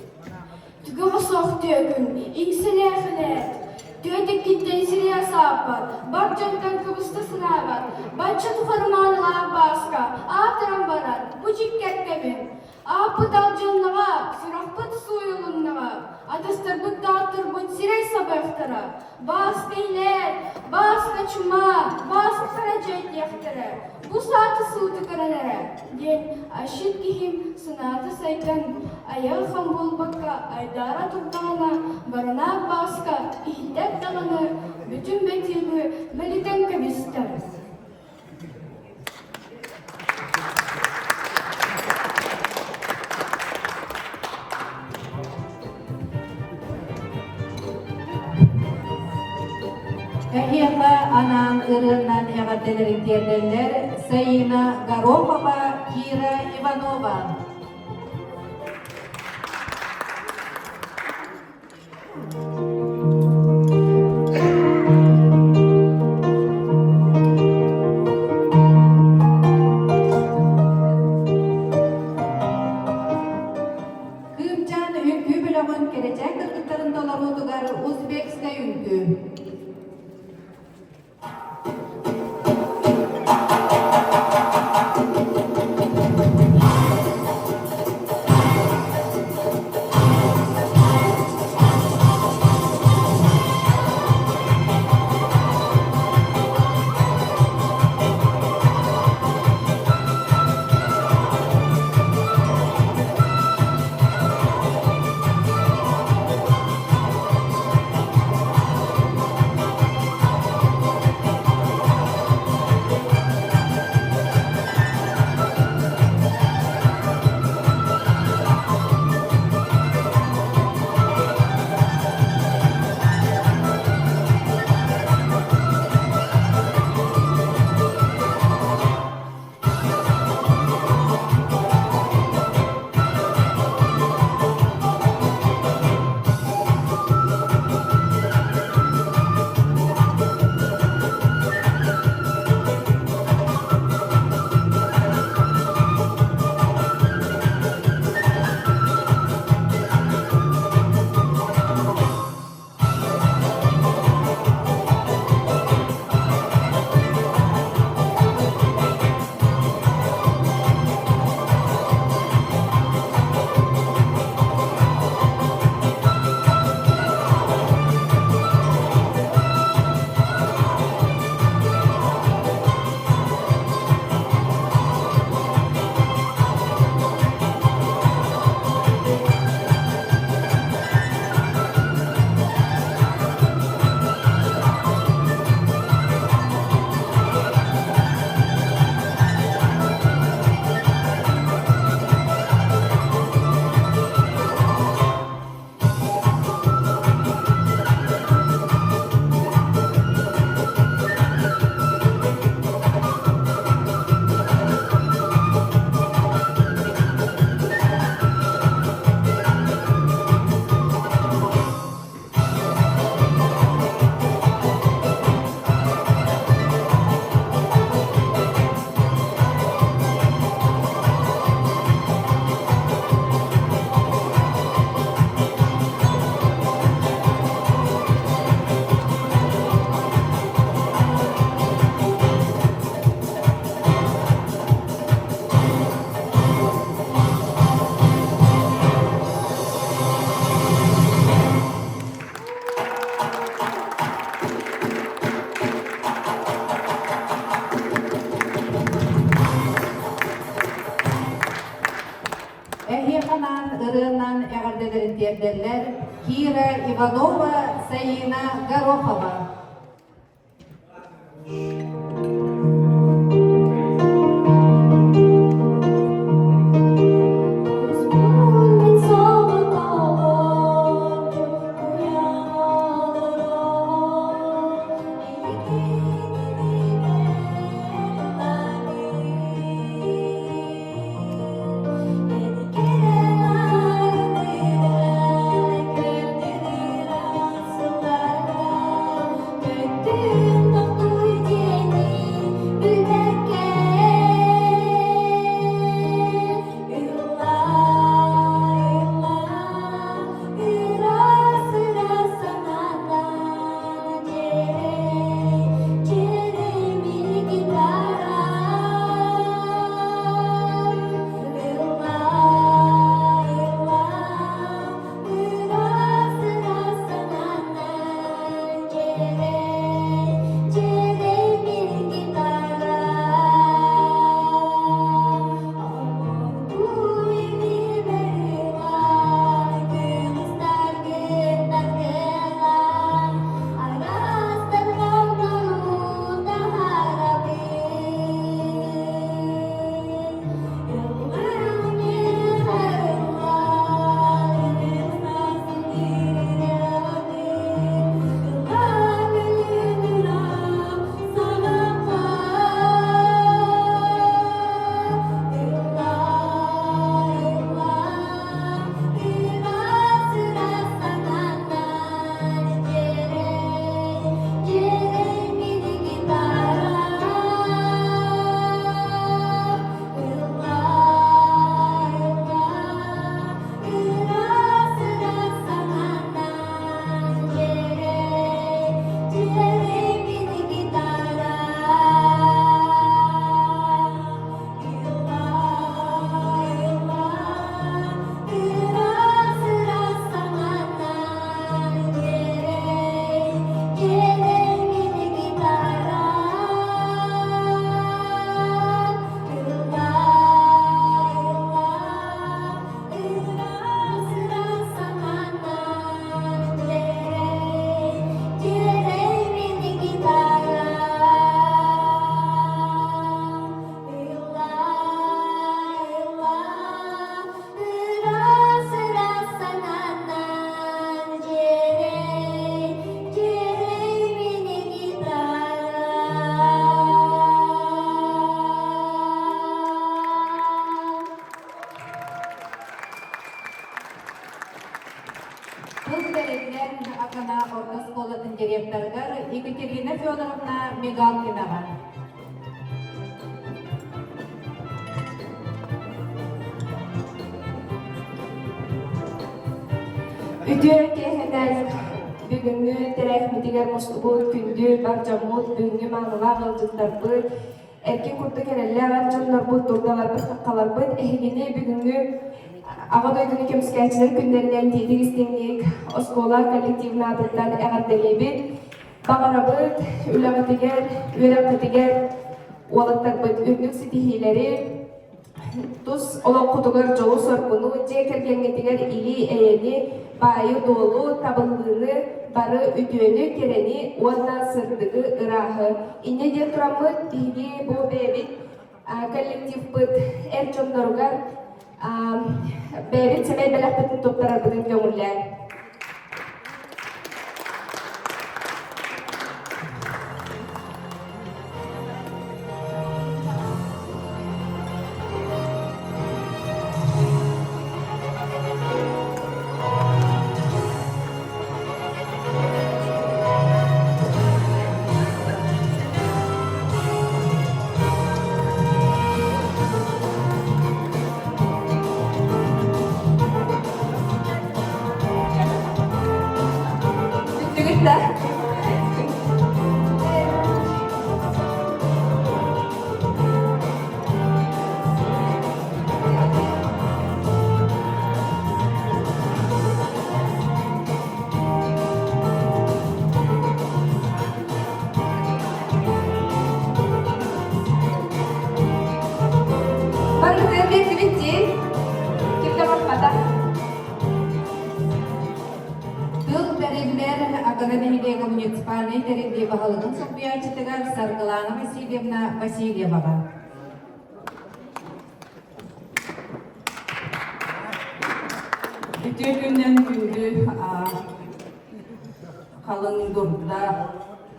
Түгэҕэ суох түөкүн, иҥсэлээхилээт, түөтүккиттэн сириэ сааппат, бар дьонтон кыбыста санаабат, бачча тухары маанылаах Бааска аатыран баран, бу дьиккэркэбин, Ааппыт алдьаннаҕа, сурахпыт сууйулуннаҕа, атастарбыт даҕаттарбыт сирэй сабыахтара, Бааска илээт, Бааска чума, Бааска хара дьай диэхтэрэ, бу сааты сууту көрөн эрэ, диэн ашыт киһим санаата сайдан, айаҕа хам буолбакка айдаара турдаҕына, баранаах Бааска иһиттэр даҕаны бүтүн бэтиэҕи мэлитэн кэбистэ. Эһиэхэ анаан ырыаннан эҕэрдэлэрин тиэрдэллэр Саина Горохова, Кира Иванова. Кыымчаан үҥкүү бөлөҕүн кэрэчээн кыргыттарын толоруутугар узбекскай үҥкүү. ырыанан эҕэрдэлэрин тиэрдэллэр Кира Иванова, Саина Горохова. Тыл бэриллэн Акана орто оскуолатын директорыгар Екатерина Федоровна Мигалкинаҕа. Үтүө киэһэнэн бүгүҥҥү тэрээһиммитигэр мустубут күндү бар дьоммут, бүгүҥҥү маанылаах ыалдьыттарбыт, эркин курдук эрэллээх эр дьоннорбут, дурдаларбыт, хаххаларбыт эһигини бүгүҥҥү Аҕа дойдуну көмүскээччилэр күннэринэн тиитик истиҥник оскуола коллективын аатыттан эҕэрдэлиибит. Баҕарабыт үлэҕитигэр, үөрэххитигэр уолаттарбыт үрдүк ситиһиилэри, тус олоххутугар дьолу-соргуну, дьиэ кэргэҥҥитигэр или-эйэни, баайы-дуолу, табыллыыны, бары үтүөнү, кэрэни уонна сырдыгы, ырааһы. Инньэ диэн тураммыт, биһиги бу бэйэбит коллективпыт эр дьонноругар бэйэбит сэмэй бэлэхпитин туттарарбытын көҥүллээн. Бүттүгүт да? Барытын биэрдибит дии. Ким да барбата. Акана нэһилиэгэ муниципальнай тэриллии баһылыгын солбуйааччытыгар Саргылана Васильевна Васильеваҕа. Үтүө күннэн күндү халыҥ дурда,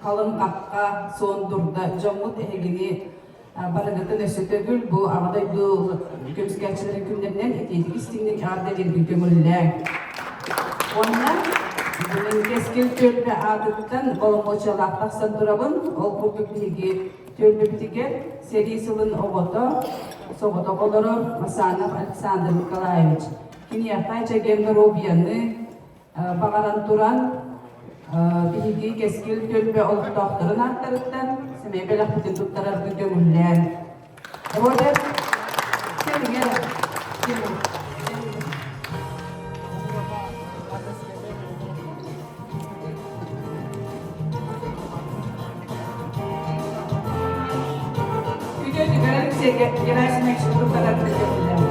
халыҥ хахха, суон дурда дьоммут эһигини барыгытын өссө төгүл бу Аҕа дойду көмүскээччилэрин күннэринэн итиитик истиҥник эҕэрдэлиирбин көҥүллээҥ. Уонна бүгүн Кэскил түөлбэ аатыттан боломуочуйалаах тахсан турабын. Ол курдук биһиги түөлбэбитигэр сэрии сылын оҕото, соҕотох олорор Масанов Александр Николаевич. Киниэхэ чэгиэн доруобуйаны, Баҕаран туран, биһиги Кэскил түөлбэ олохтоохторун ааттарыттан сэмэй бэлэхпитин туттараргын көҥүллээн. Роберт, кэмигэр Күтүөтүгэр Алексей Герасимович туттараргын көҥүллээн.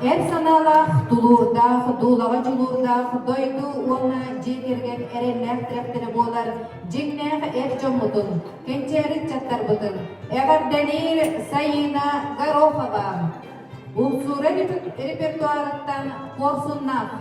Эр санаалаах, тулуурдаах, дуулаҕа дьулуурдаах дойду уонна дьиэ кэргэн эрэллээх тирэхтэрэ буолар дьиҥнээх эр дьоммутун, кэнчээри ыччаттарбытын эҕэрдэлиир Сайыына Горохова. Умсуура репертуарыттан Куорсуннаах.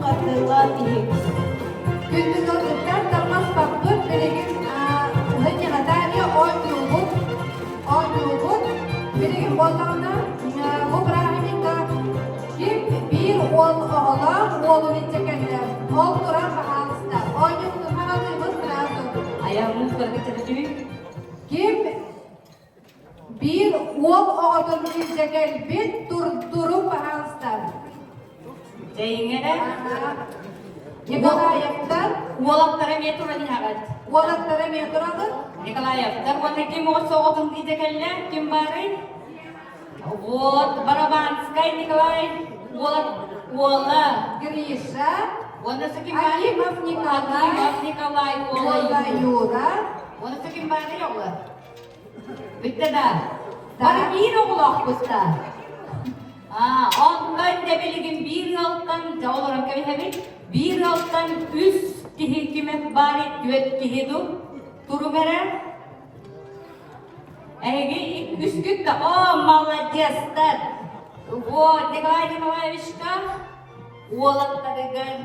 хардыылаан иһиҥ. Күндү ыалдьыттар тарҕаспаппыт билигин Ньыҕатааньа оонньуубут оонньуубут билигин буоллаҕына бу бырааһынньыкка ким биир уол оҕолоох уолун илдьэ кэллэ ол туран баһаалыста оонньуубутун хаҕалыыбыт сразу Айаммыт барыгытыгытыы. Ким биир уол оҕотун илдьэ кэлбит туруҥ баһаалыста Дьэйиҥэрэ. Николаевтар Уолаттара эмиэ туран иһэҕит. Уолаттара эмиэ тураҕыт. Николаевтар уонна ким оҕо соҕотун илдьэ кэллэ? Ким баарый? Вот, Барабанскай Николай уола, уола. Гриша. Уонна ким баарый? Акимов Николай. Акимов Николай уола. Уола Юра. Уонна ким баарый оҕолор? Бүттэ да. Бары биир оҕолоохпут да. Аа, онтон дьэ билигин биир ыалтан, дьэ олорон кэбиһэбит, биир ыалтан үс киһи кимэ баар түөрт киһи ду туруҥ эрэ. Эһиги үскүт да, о, молодецтар! Вот, Николай Николаевичка уолаттарыгар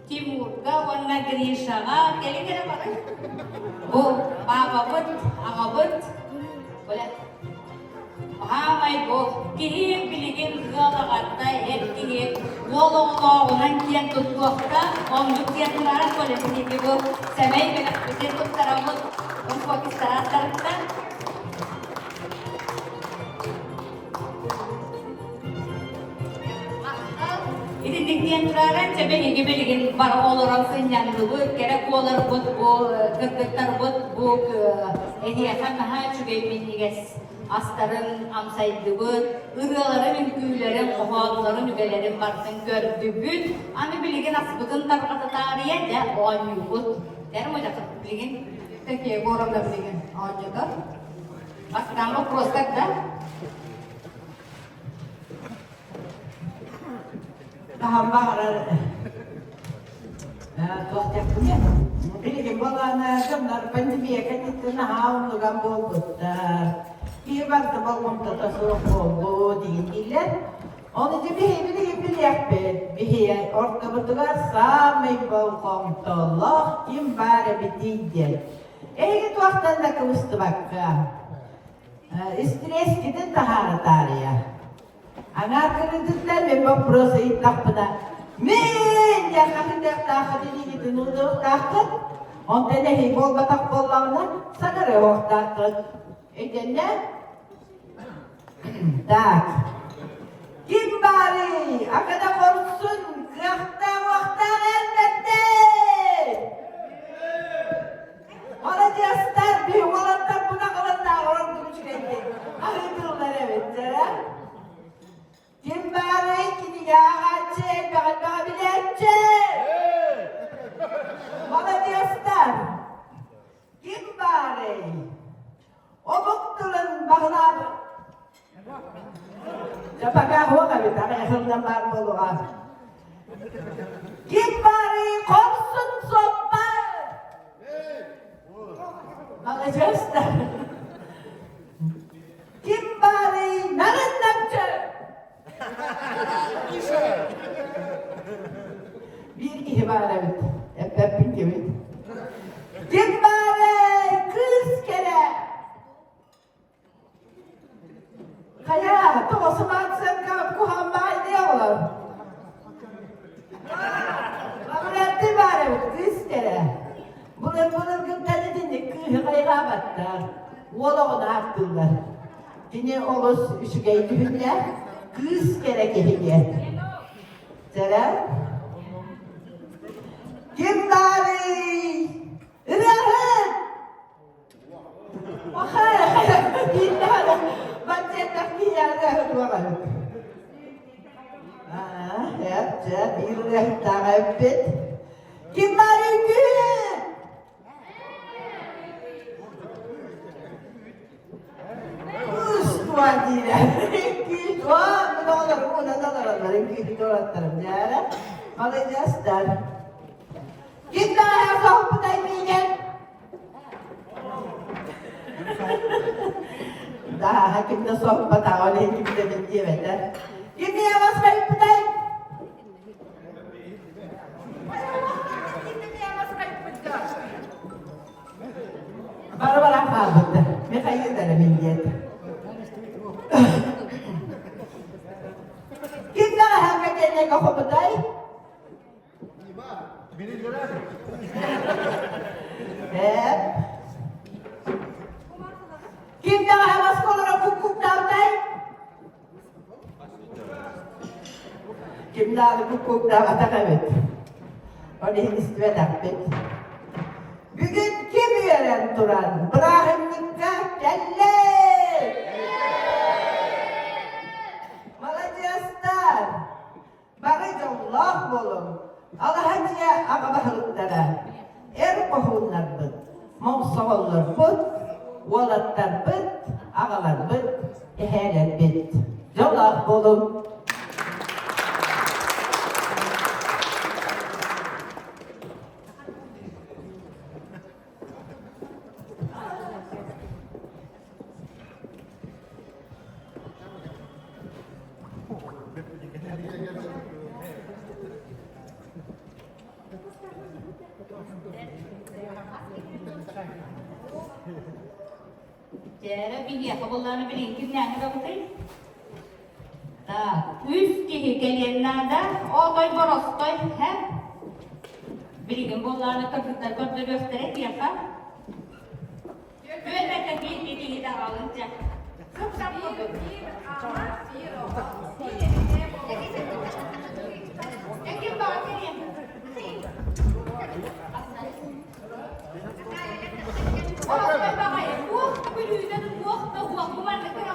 Тимурга уонна Гришаҕа кэлиҥ эрэ бары. Бу паапабыт, аҕабыт, бля, Хаамай бу киһи билигин ыал аҕата эр киһи уол оҕолооҕунан киэн туттуохтаах, оннук киэн турара Коля биһиги бу сэмэй бэлэхпитин туттарабыт онкокистарааттарыттан. Итинник диэн турааран, чэ биһиги билигин бары олорон сынньанныбыт, кэрэ куоларбыт бу кыргыттарбыт бу эһиэхэ наһаа үчүгэй минньигэс астарын амсайдыбыт, ырыаларын, үҥкүүлэрин, хоһооннорун, үгэлэрин барытын көрдүбүт. Аны билигин аспытын тарҕата таарыйа дьэ оонньуубут. Тэр мудьакыт билигин. Такие города билигин оонньотор. Бастаан вопростар да? Хаһан баҕарар туох диэхпиний билигин буоллаҕына дьоннор пандемия кэнниттэн наһаа умнуган буолбуттар. Киһи барыта болҕомтото суох буолбут диэн дииллэр. Ону дьэ биһи билигин билиэхпит. Биһи ортобутугар саамай болҕомтолоох ким баар эбитий диэн. Эһиги туохтан да кыбыстыбакка истириэскитин таһаара таарыйа. Аҥаар кырыытыттан мен вопрос ыйыттахпына, мин диэххэ илиигитин уунуохтааххыт, онтон эһиги буолбатах буоллаҕына саҥарыахтааххыт. Өйдөннө? Так. Ким баарый? Акада хорсун, кыахтаах-уохтаах эр бэрдэй! Маладьыастар, биһи уолаттар бунахалардаах ордук үчүгэйдик аһыытыллар эбиттэрэ. Ким баарый кинигэ ааҕааччы, элбэх элбэҕи билээччи? Маладьыастар! Ким баарый? Омук тылын баһылаабыт. Дьэ, пока суох эбит, аҕыйахынан баар буолуоҕа. Ким баарый хорсун суоппар? Маладьыастар. Ким баарый нарын намчы? Биир киһи баар эбит, эппэппин кимит. Ким баарый кыыс кэрэ? Хайа, тоҕо сымаансыакка куһаҕан баай диэ оҕолор? Лабырыатты баар эбит, кыыс кэрэ. Былыр-былыргыттан итинник кыыһы хайҕаабаттар, уол оҕону ааттыыллар. Кини олус үчүгэй дьүһүннээх, кыыс кэрэ киһи диэн. Сэрэ? Ким баарый? Ырыаһыт! Ким баарый күһүн? Кыыс диирэ. Кыыс мин оҕолорум уонан олороллор, үҥкүүһүт уолаттарым дьээрэ. Маладьыастар. Ким даҕаһа соһуппутай миигин? Дааһа ким да соһуппатаҕа ол иһин ким да мин диэбэтэ. Ким миэхэ баспайыппытай? Ким даҕаһан кэтиэннэгэ хобутай? Ээ. Ким даҕаһан оскуолара куккуктаабытай? Ким даҕаны куккуктаабатах эбит. Ол иһин истибэтэхпит. Бүгүн ким үөрэн туран бырааһынньыкка кэллэ? Маладьыастар! Бары дьоллоох буолуҥ, алаһа дьиэ аҕа баһылыктара, эр хоһууннарбыт, моҥсоҕоллорбут, уолаттарбыт, аҕаларбыт, эһээлэрбит. Дьоллоох буолуҥ! Дьээрэ биһиэхэ буоллаҕына билигин кимнээҕи бабытай? Так, үс киһи кэлиэн наада. Отой боростой, һэ? Билигин буоллаҕына кыргыттар көрдөрүөхтэрэ тиэхэ. Түөрбэккэ биир киһи даҕалын чэ. Сып-сап курдук. Ким баҕа кэлиэн? Боростой баҕайы, туох да күлүүтэ, туох да уох, бу маннык гына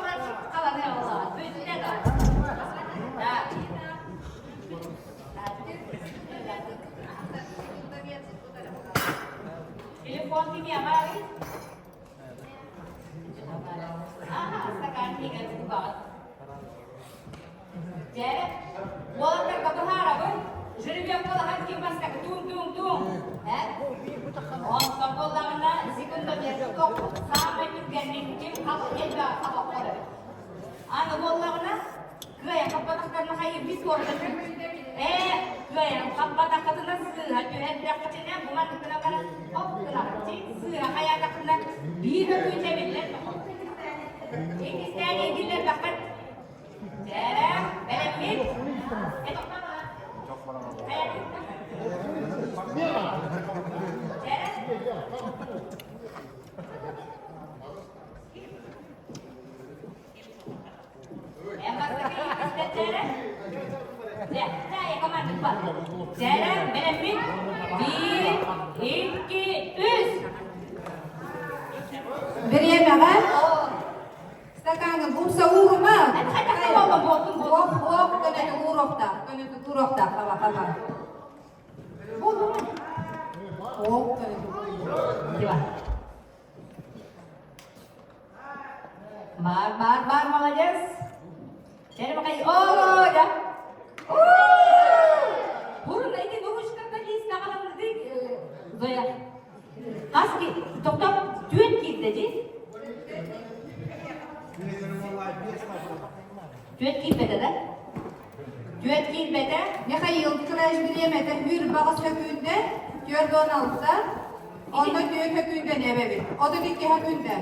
халаны аллаат, бүттэ да. Так. Телефон кимиэхэ арый? Аха, стакан иһигэр угаҕыт. Дьэ, уолаттарга быһаарабын. Жеребьевка улахан ким бастакы туум-туум-туум. Э? Онтон буоллаҕына секундомер саамай түргэнник ким хас элбэҕи хабаххор Аны буоллаҕына, кыайан хаппатахтарына хайыы бис уорда Ээ, кыайан хаппатаххытына сыыһа түһэрдэххитинэ бу маннык баран хоп гынаҕыт сыыһа хайаатаххытына биир өкүүтэ биллэр Иккистээн иитиллэрбэххит. Дьээрэ, бэлэммит. Дьээрэ. Сэрэн, бэлэммит. Биир, икки, үс. Бириэмэҕэ стаканы бумса уурума. Ох, ох, көнөтүк ууруохтаах, көнөтүк ууруохтаах, хаба, хаба. Ох, көнөтүк. Бар, бар, бар, молодец. Теперь пока... О, да. Бурун, эти ручка лист наҕаламныды Зоя. Хас ки, тоқтап, түөн киирдэ дии? Түөт киирбэтэ да? Түөт киирбэтэ. Михаил Николаевич бириэмэтэ хүр баҕас сөкүүндэ, 46, онно түөт сөкүүндэ эбэбит. 32 сөкүүндэ.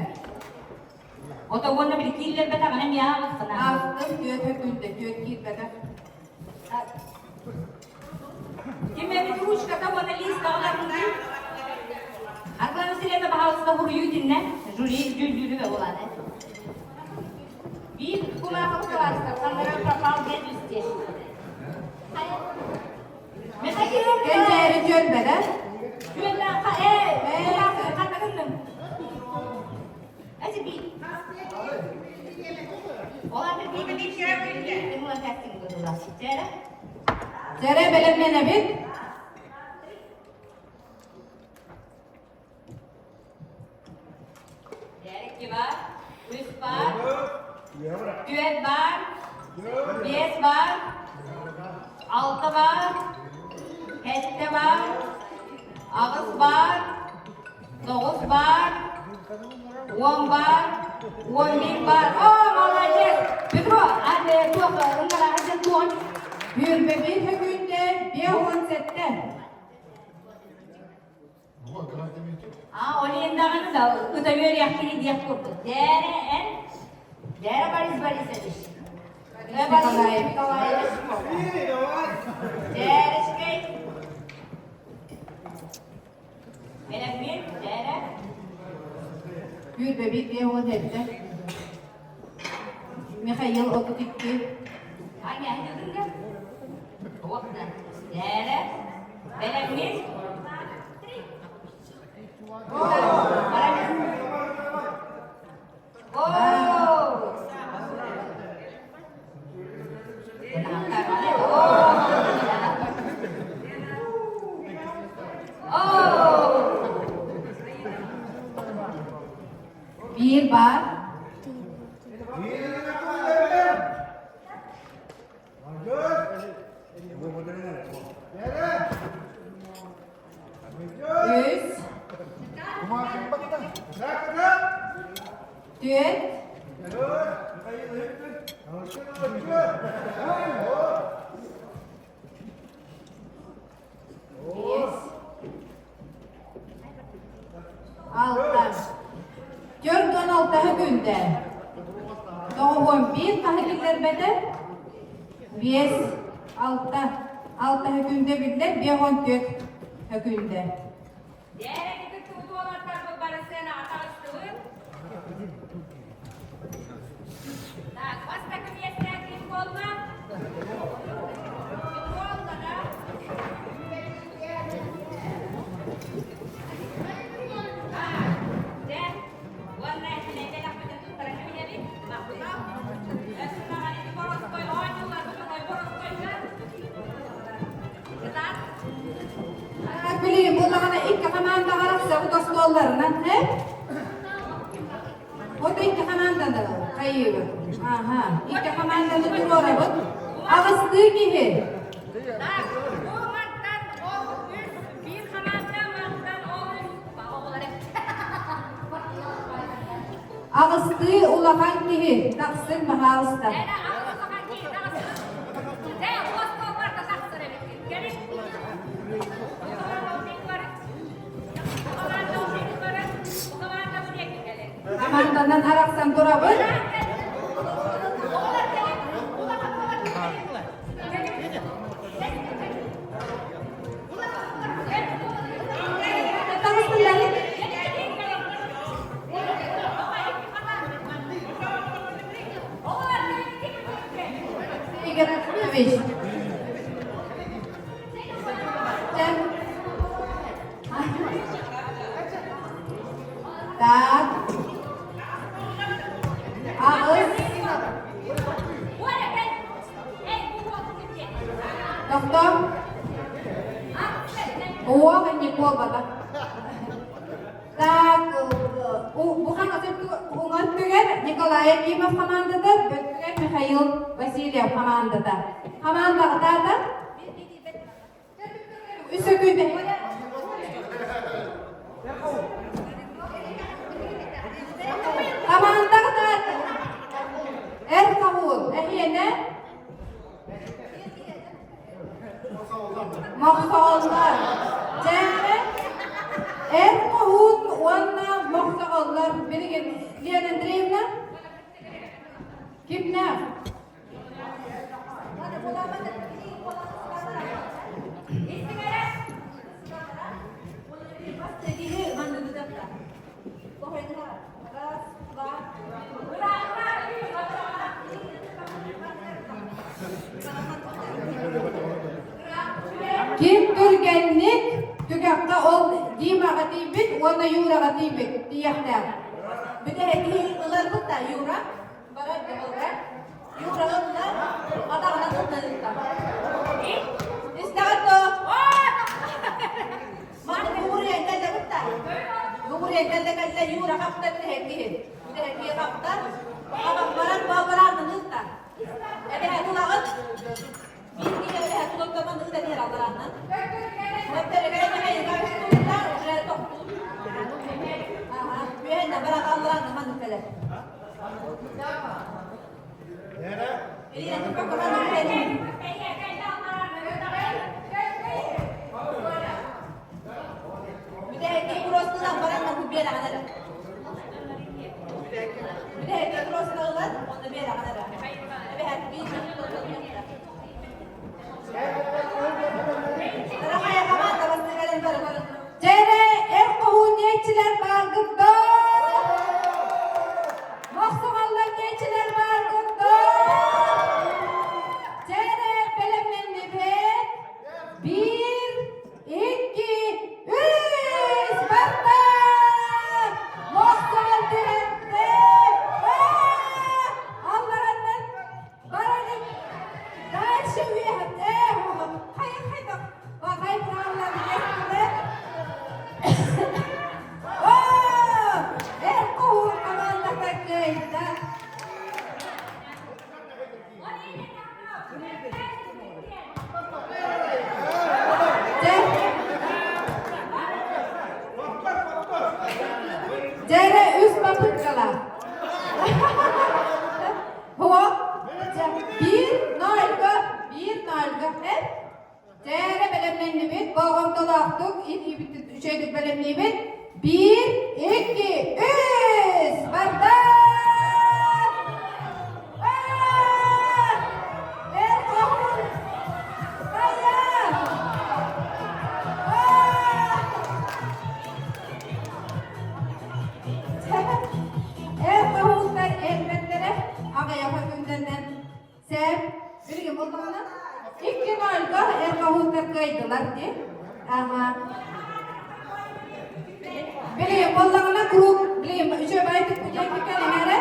Ото уонна били кииллэрбэтэҕинэ эмиэ ааҕыаххына. Аахтым түөт сөкүүндэ, түөт киирбэтэ. Ким эбит ручката уонна лист аҕаларбытый? Аргылана Васильевна, пожалуйста, хуруйуу итиннэ. Жюри дьүүллүүрү буолааны. Биир кумаахы кылааска ханнара пропал без вести. Михаил Кэнчээри түөлбэтэ. Түөлбэ э кумаахы ханна гынныҥ? Эти би. Ол аты би Дьэрэ бэлэмнэнэбит. Икки бар, үс бар, түөрт бар, биэс бар, алта бар, сэттэ бар, аҕыс бар, тоҕус бар, уон бар, 11 бар. О, молодец! Петро, а туох ынгарааҕа дьэн туон? Бүөрбэбит хөкүүндэ 57. А, ол иһин даҕаны да ыта үөрүйэхтири диэх курдук. Дээрэ эн, дээрэ Борис Борисович. Николаевич. 21 57. Михаил 32. Аня, дедіңдер? Оқты. Дәрі. Бәлеммен. Биир баар. Үс. Түөрт. Биэс. Алта. 46 күндэ. 91 хаһы киллэрбэтэ. Биэс, алта. Алта күндэ биллэр, 54 күндэ. Так, бастакы миэстэ ким буолла? Буолла да? Дьэ, уонна элэхпитин туттара кэбиһэбит. Өссө ити боростой оонньууларбытын ой боростойга. Кытаат. Билигин буоллаҕына икки хамаандаҕа арахсабыт остуолларынан, э? Вот икки хамаанданы хайыыбыт. Аха, икки хамаанданы туруорабыт. Аҕыстыы киһи. Так, бу мантан ол үс, биир хамаанда мантан ол үс. Оҕолор Аҕыстыы улахан киһи тахсын, баһаалыста. Эне аҕыс улахан киһи тахсын. Дэ, уос барда тахсар эбиккин. Кэлин. Хамаанданан арахсан турабыт. Таҕыстылар. Игорь Артурович. Так. Аҕыс. Тохтоо. Уох инник буолбата. Так, бухан уҥа өттүгэр Николай Акимов хамаандата, бөттүгэр Михаил Васильев хамаандата. Хамаанда атаата. Үс өкүйдэ. Хамаанда атаата. Эр Кахул, эһиэнэ. Мохсоҕоллор. Дьээбэ Эр Хоһуун уонна Мохсоҕоллор. Билигин Лена Андреевна кимнээх? Ким түргэнник түгэххэ ол Димаҕа тиийбит уонна Юраҕа тиийбит тиийэхтээх. Бүтэһиги ыларбыт да Юра барар ылар. Юра ылла, атаҕынан ылла. Истэҕит дуо? Маны бугуруйан кэллэ бытта. Бугуруйан кэллэ кэллэ Юра хапта бүтэһиги. Бүтэһиги хапта. Хабан баран баабараанын ылта. Эбэһэ тулаҕыт. Биир киһи эбэһэ тулуктаман ыытан иһэр алларааннан. Уже тохтуур. Аха, үөһэннэ баран алларааннан маннык кэлэр. Бүтэһикки кроссынан баран бу биэрэҕин эрэ. Бүтэһикки кроссна ылан, онно биэрэҕин эрэ. Эбэһээт биир. үөһэ ээ хайа хайдах хай правила билэттилэр. Оо! Эр хоһуун командата кыайда. Дьэ, үс попыткалаах. Хуо, биир нольга, биир нольга, э? Дьэ, бэлэмнэннибит, болҕомтолоохтук, үчүгэйдик бэлэмниибит. Биир, икки, үс! Барда! Эр хоһун! Хайа! Эр хоһууттар элбэттэрэ аҕыйах күннэринэн Сэп, билигин буоллаҕына, икки нольга эр хоһууттар кыайдылар дии. Ага. Билигин буоллаҕына круг, билигин үчүгэй байтык күдьэйдик кэлиҥ эрэ.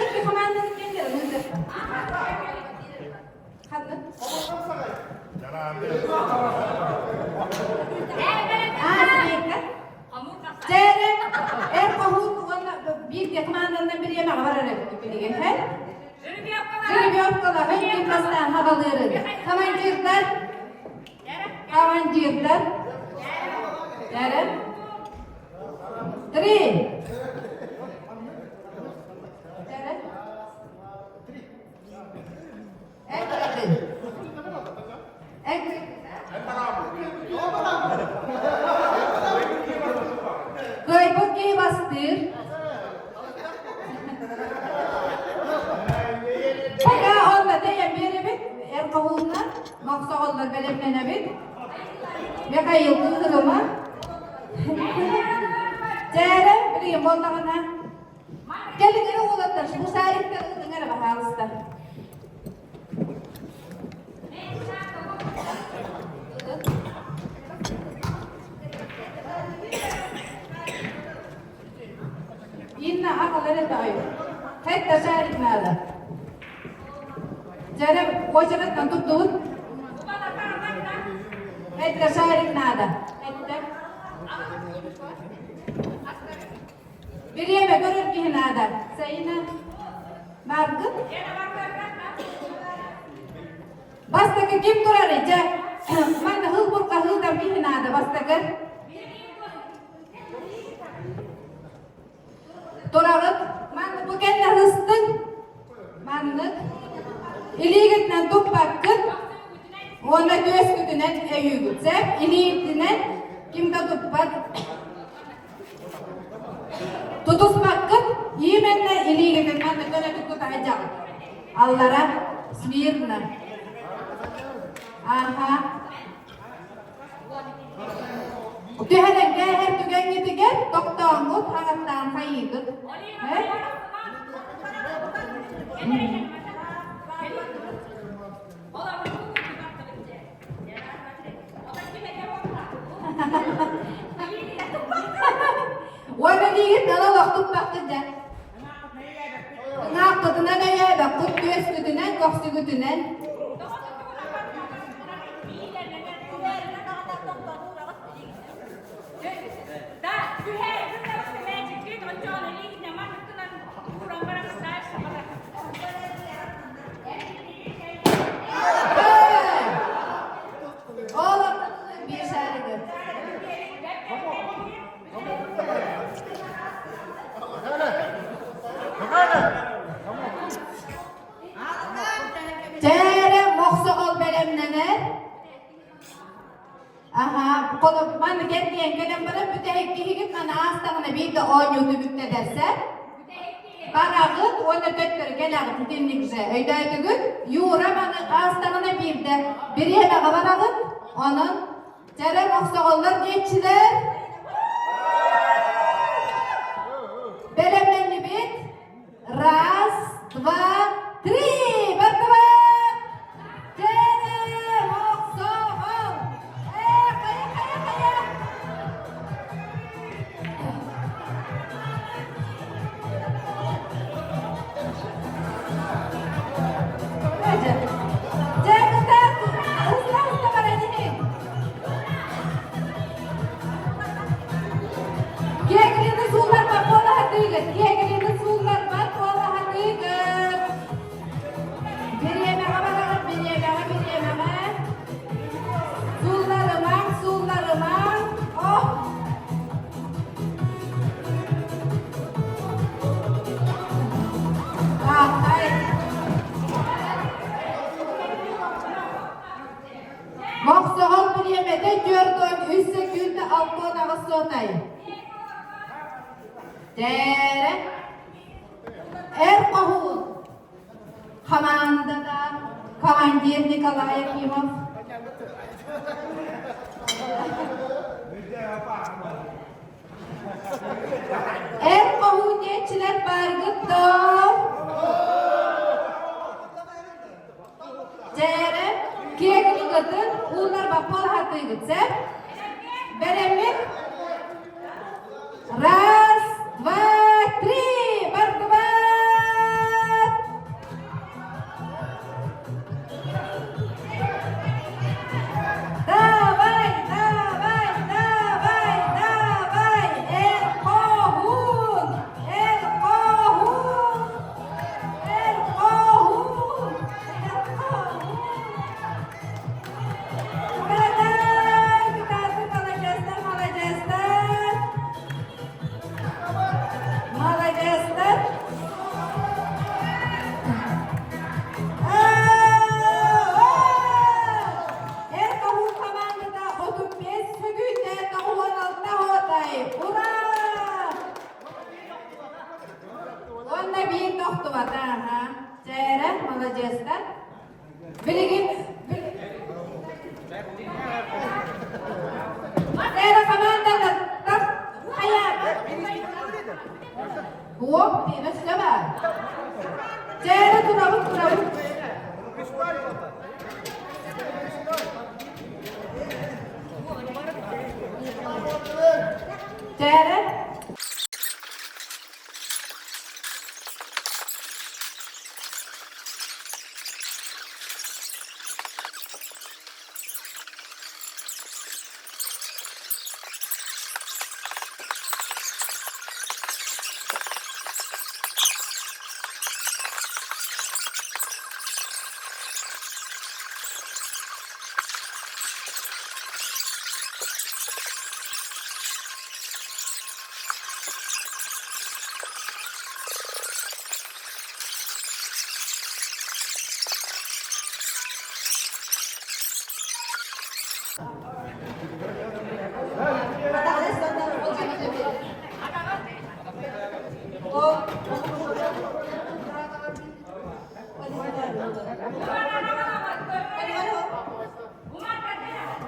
Икки команданы киэҥ Ханнык? Дьээрэ, эр хоһуун уонна биир команданан бириэмэҕэ барар эбит билигин, һэ? Жеребьевкалаһын ким бастаан хабалыырын. Командирдар, командирдар. Дьээрэ. Три. Дьээрэ. Эн Эн Кыайбыт киһи бастыыр. Пока онно тэйэн биэрэбит, эр хоһууннар, мохсоҕоллор бэлэмнэнэбит. Михаил кыыһырыма. Дьээрэ, билигин буоллаҕына. Кэлин эрэ уолаттар, бу шариктар ытыҥ эрэ баһаалыста. Инна аҕалар этэҕэй. Хэтта шарик надо. Дьэрэ очередтан туттубут. Хэтта шарик надо. Хэтта. Бириэмэ көрөр киһи наада. Сайына бааргын? Бастакы ким турарый? Дьэ, манна хыл-бурка хылдар киһи наада бастакы. Тураҕыт. Манна бу кэннэ хыстыҥ. Маннык. Илиигитинэн туппаккыт. Уонна түөскүтүнэн өйүүгүт. Сөп? Илиитинэн ким да туппат. Тутуспаккыт, именно илиигитин манна көнөтүк тутаһыдьаҕыт. Аллара смирно. Аха. Түһэрэн кээһэр түгэҥҥитигэр тохтооҥҥут хаҥаттаан хайыыгыт. Уонна диигит дала олохтуппаккыт дьэ. Ыҥааххытынан өйөөбөккүт, түөскүтүнэн, көхсүгүтүнэн. Ол биир шаригы. Дьээрэ мохсоҕол бэлэмнэнэр. Аха, холоб маны кэрдиэн кэлэн баран бүтэһик киһигит маны аастаҕына биирдэ оонньуу түмүктэнэрсэ. Бараҕыт уонна төттөрү кэлэҕит итинник же. Өйдөөтүгүт? Юра маны аастаҕына биирдэ бириэмэҕэ бараҕыт. Онон дьэрэ мохсоҕоллор диэччилэр. Бэлэмнэннибит. Раз, два, три! Бардыбыт! Дьэрэ мохсоҕол! Ээ, хайа, хайа, хайа! Сотай. Дээрэ. Эр хоһуун. Хамаандата командир Николай Акимов. Эр хоһуун диэччилэр бааргыт доо? Дьээрэ, киэҥ уулар баппал хатыыгыт, сэр? Бэлэммит? Раз, два, три! Бардыбат! Давай, давай, давай, давай! Эр хоһуун! Эр хоһуун! Эр хоһуун! Эр хоһуун! Урадай! Кытааты маладьыастар, маладьыастар! Маладьыастар! Эр хоһуун хамаандата 35 сөгүүтэ 96 хотай! Ура! Уонна биир тохтубата, аха. Чээрэ, маладьыастар. Билигин Чээрэ хамаандата хайа Буоп тиэмэ сөбө. Чээрэ турабыт турабыт. Чээрэ.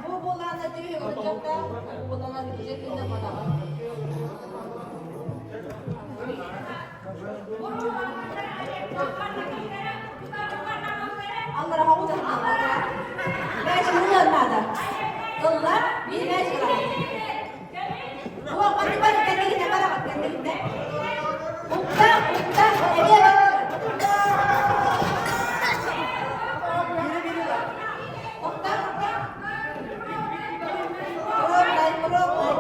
Бу буолаана түһүк ылдьахта, буолана дьиэтинэ манаҕа. Аллара хоҕу Мәч ыллар наада. Ылла, биир мәч ылар. Уо, бар кэннигинэ бараҕыт кэннигинэ. Укта, укта, эмиэ бар. Укта, укта. Пробуй, пробуй.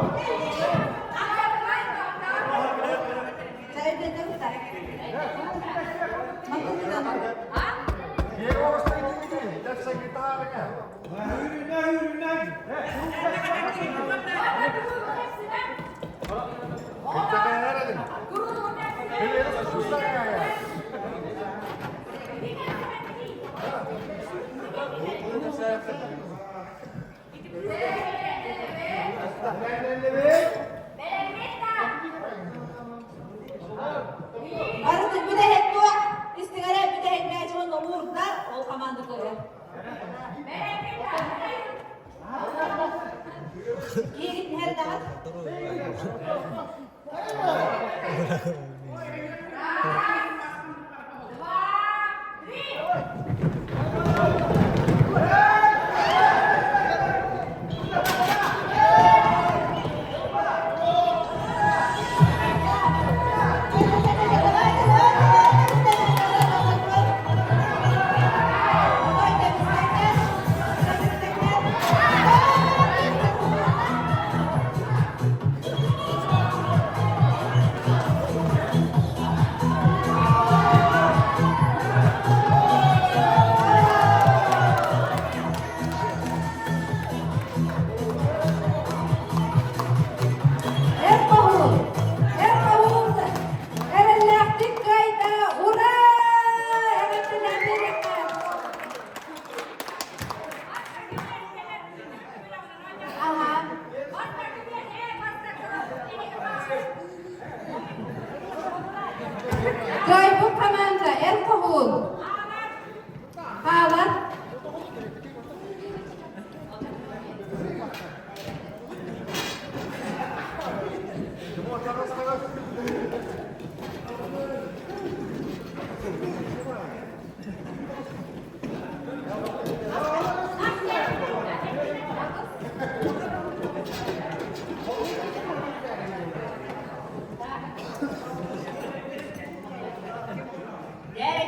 Барыты бүтэһик туох истиҥэрэ бүтэһик мяч уонна уурда ол команда кыайар. Киирит нэрдэҕит?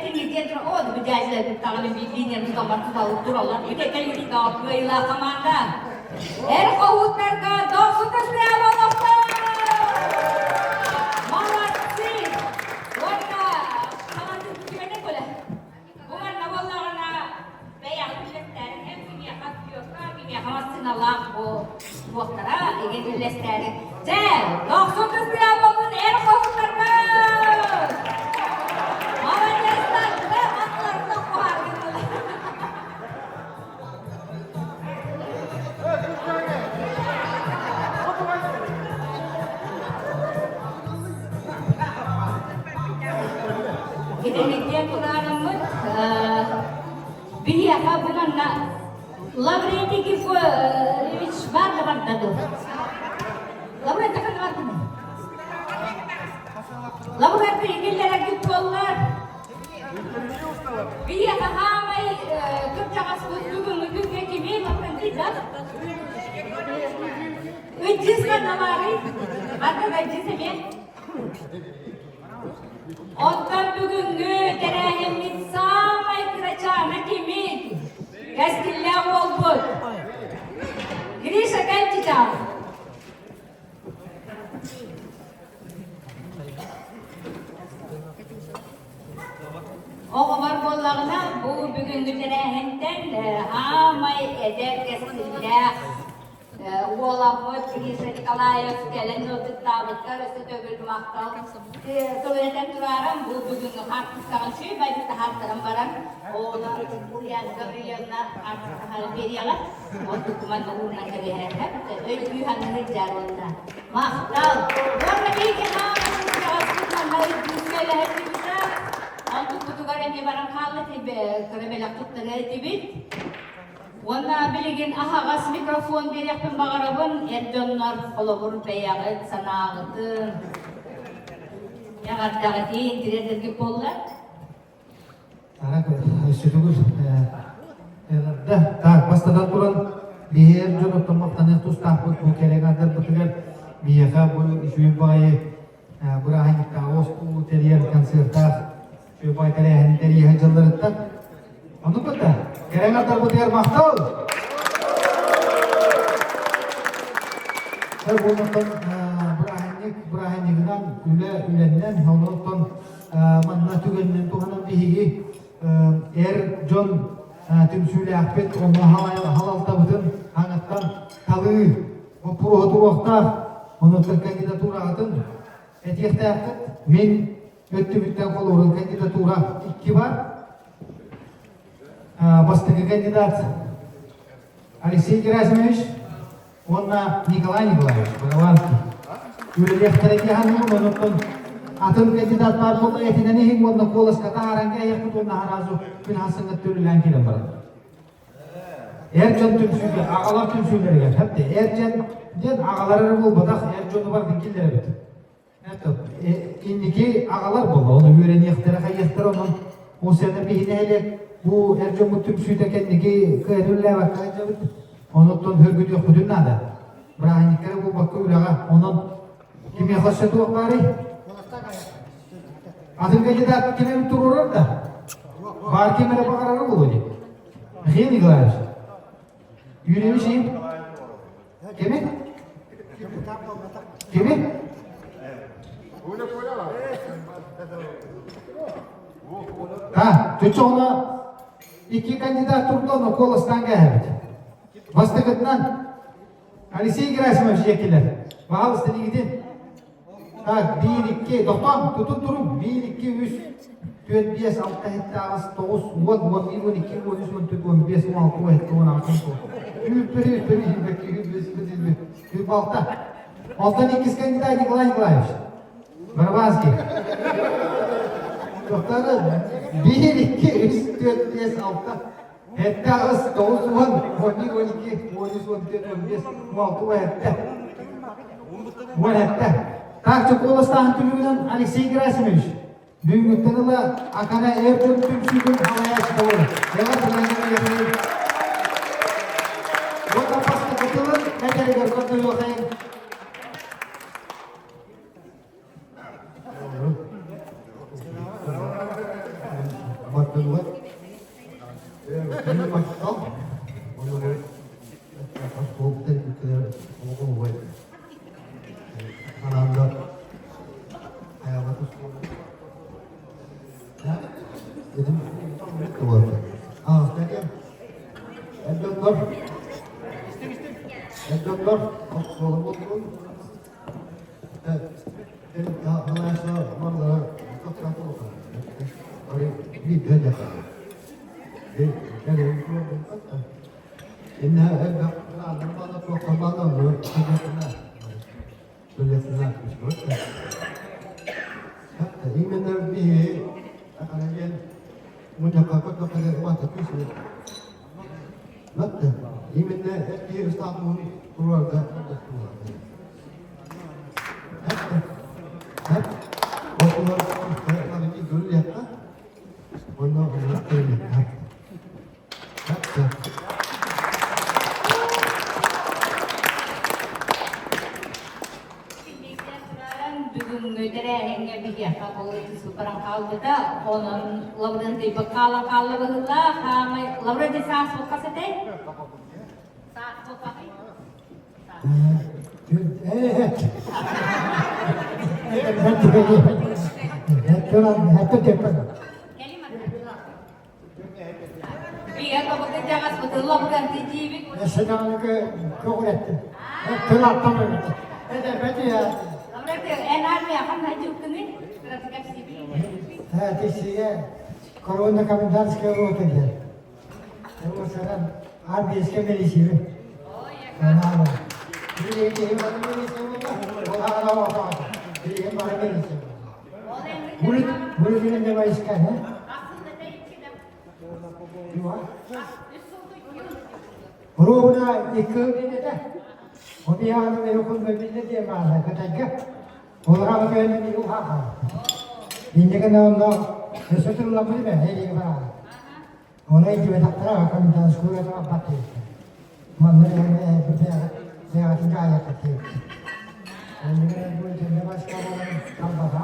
Итинник диэн о бу дядя таҕаны биир туталлар туталлар тураллар. Үтэ кэлбит кыайыылаах команда. Эр хоһууттарга дохсун көстүрээбэ олохтор! Молодцы! Уонна хаҥатын кимэтэ көлө. Бу манна буоллаҕына бэйэҕит үллэстээриҥ эн кимиэхэ путевка, кимиэхэ массыыналаах бу туохтара игин үллэстээриҥ. Дьэ, дохсун көстүрээбэ буоллун эр хоһууттарга! Молодецтар! Аттыларынан куһааргыннылар. Итинник тураарыммыт биһиэхэ бу манна Лаврентий Григорьевич бар да барда дуо? Лаврентий ханна бардын? Лаврентий киллэрэргит буоллар. Биһиэхэ хаамай кырдьаҕаспыт бүгүҥҥү күҥҥэ кимий Лаврентий да? Ыдьыс ханна баарый? Барда да ыдьыс эмиэ. Оттон бүгүҥҥү тэрээһиммит саамай кырачаана кимий? Кэскиллээх уолбут. Гриша кэл чычаах. Оҕобор буоллаҕына, бу бүгүҥҥү тэрээһинтэн аамай эдэр кэскиллээх уоламмыт Гриша Николаев кэлэн ыалдьыттаабыттар өссө төгүл махтал тыл этэн турааран бу бүгүҥҥү хаартыскаҕын сүүбайдык таһаартаран баран ону Ульяна Гаврильевна хаартыскаҕа биэриэҕэ онтукуман уурунан кэбиһэрэ өйдүү саныы дьаар уонна Махтал! Уонна биһиги Онтукпутугар эмиэ баран хаалла кыра бэлэх туттарыа этибит. Уонна билигин аһаҕас микрофон биэриэхпин баҕарабын. Эр дьоннор холобур бэйэҕит санааҕытын, эҕэрдэҕитин тириэрдэргит буолла. Так, өссө эҕэрдэ. Так, бастатан туран, биһиэр дьон оттон махтаныах тустаахпыт бу кэрэ аҥардарбытыгар биһиэхэ бу үчүгэй баҕайы бырааһынньыктааҕы остуолу тэрийэр концертаах үчүгэй баҕайы тэрээһини тэрийэ дьылларыттан. Ону кытта кэрэ аҥардарбытыгар махтал! Буолуттан бырааһынньык бырааһынньыгынан үлэ үлэннэн, онуттан манна түгэнинэн туһанан биһиги эр дьон түмсүүлээхпит, онно халалтабытын хаҥаттан талыы боппуруоһу туруохтаах, онуттан кандидатураҕытын этиэхтээххит. Мин өттүбүттэн холуурун кандидатура икки бар. Бастакы кандидат Алексей Герасимович уонна Николай Николаевич Барабанский үлэлиэхтэрэ дии саныыбын онуттан атын кандидат баар буолла этинэн иһин уонна куоласка таһааран кээһиэхпит уонна сразу күн ахсыҥҥа төлүлээн киирэн баран эр дьон түмсүүгэ аҕалар түмсүүлэригэр хэпте эр дьон диэн аҕалар эрэ буолбатах эр дьону барытын киллэрэбит Инники аҕалар буолла, ону үөрэниэхтэрэ, хайыахтара, онон ол сэнэ биһи нэһилиэк бу эр дьоммут түмсүүтэ кэнники кыайан үлэлээбэккэ сылдьабыт. Онуттан хөргүтүөхпүтүн наада. Бырааһынньыктары булбакка үлэҕэ, онон кимиэхэ өссө туох баарый? Атын кандидат ким эбит туруорар да? Баар ким эрэ баҕарара буолуо дии. Михаил Николаевич, Юрьевич иһин Кими? Кими? А, чочоҕуна икки кандидат турда, ону куоластаан кээһэбит. Бастакытынан Алексей Герасимович диэкилэр. Пожалуйста, игитин. Так, биир, икки, тохтоон, тутун турун. Биир, икки, үс, түөрт, биэс, алта, сэттэ, аҕыс, тоҕус, уон, уон биир, уон икки, уон үс, уон төрт, уон биэс, уон алта, уон сэттэ, уон аҕыс, уон тоҕус. Үүт, бір, үт, бір, үт, бір, үт, бір, үт, бір, үт, алта. Алтан иккис кандидат Николай Николаевич. Барабанский. Тохтоон, биир, икки, үс, төрт, биэс, алта, сэттэ, аҕыс, тоҕус, уон, уон биир, уон икки, уон үс, уон төрт, уон биэс, уон алта, уон сэттэ. Уон сэттэ. Так, куоластааһын түмүгүнэн Алексей Герасимович бүгүҥҥүттэн ыла Акана эр дьон түмсүүтүн салайааччыта буолар. Эҕэрдэлээн Уонна бастакы тылын этэригэр көрдөһүөххэйин. Бардылар. Махтал. Бүгүҥҥү тэрээһиҥҥэ биһиэхэ бұл баран хаалбыта. Онон Лаврентий хаалан хаалла быһыылаах. Хаамай Лаврентий саас буққа сэтэй? Саас буққай? Корона комендантская рота диэн. Ол армейская милиция. Руна икки Обианы йокун билле диэн баала кытайга. Олара бөөнү юха. Иннигэн онно өсөтүлламмыт бэ хейге баа. Оны итибетактара комендантскую это баты. Манна бэҕэтин гаайаккаты. Иннигэн бу итинне башка болан kalбаха.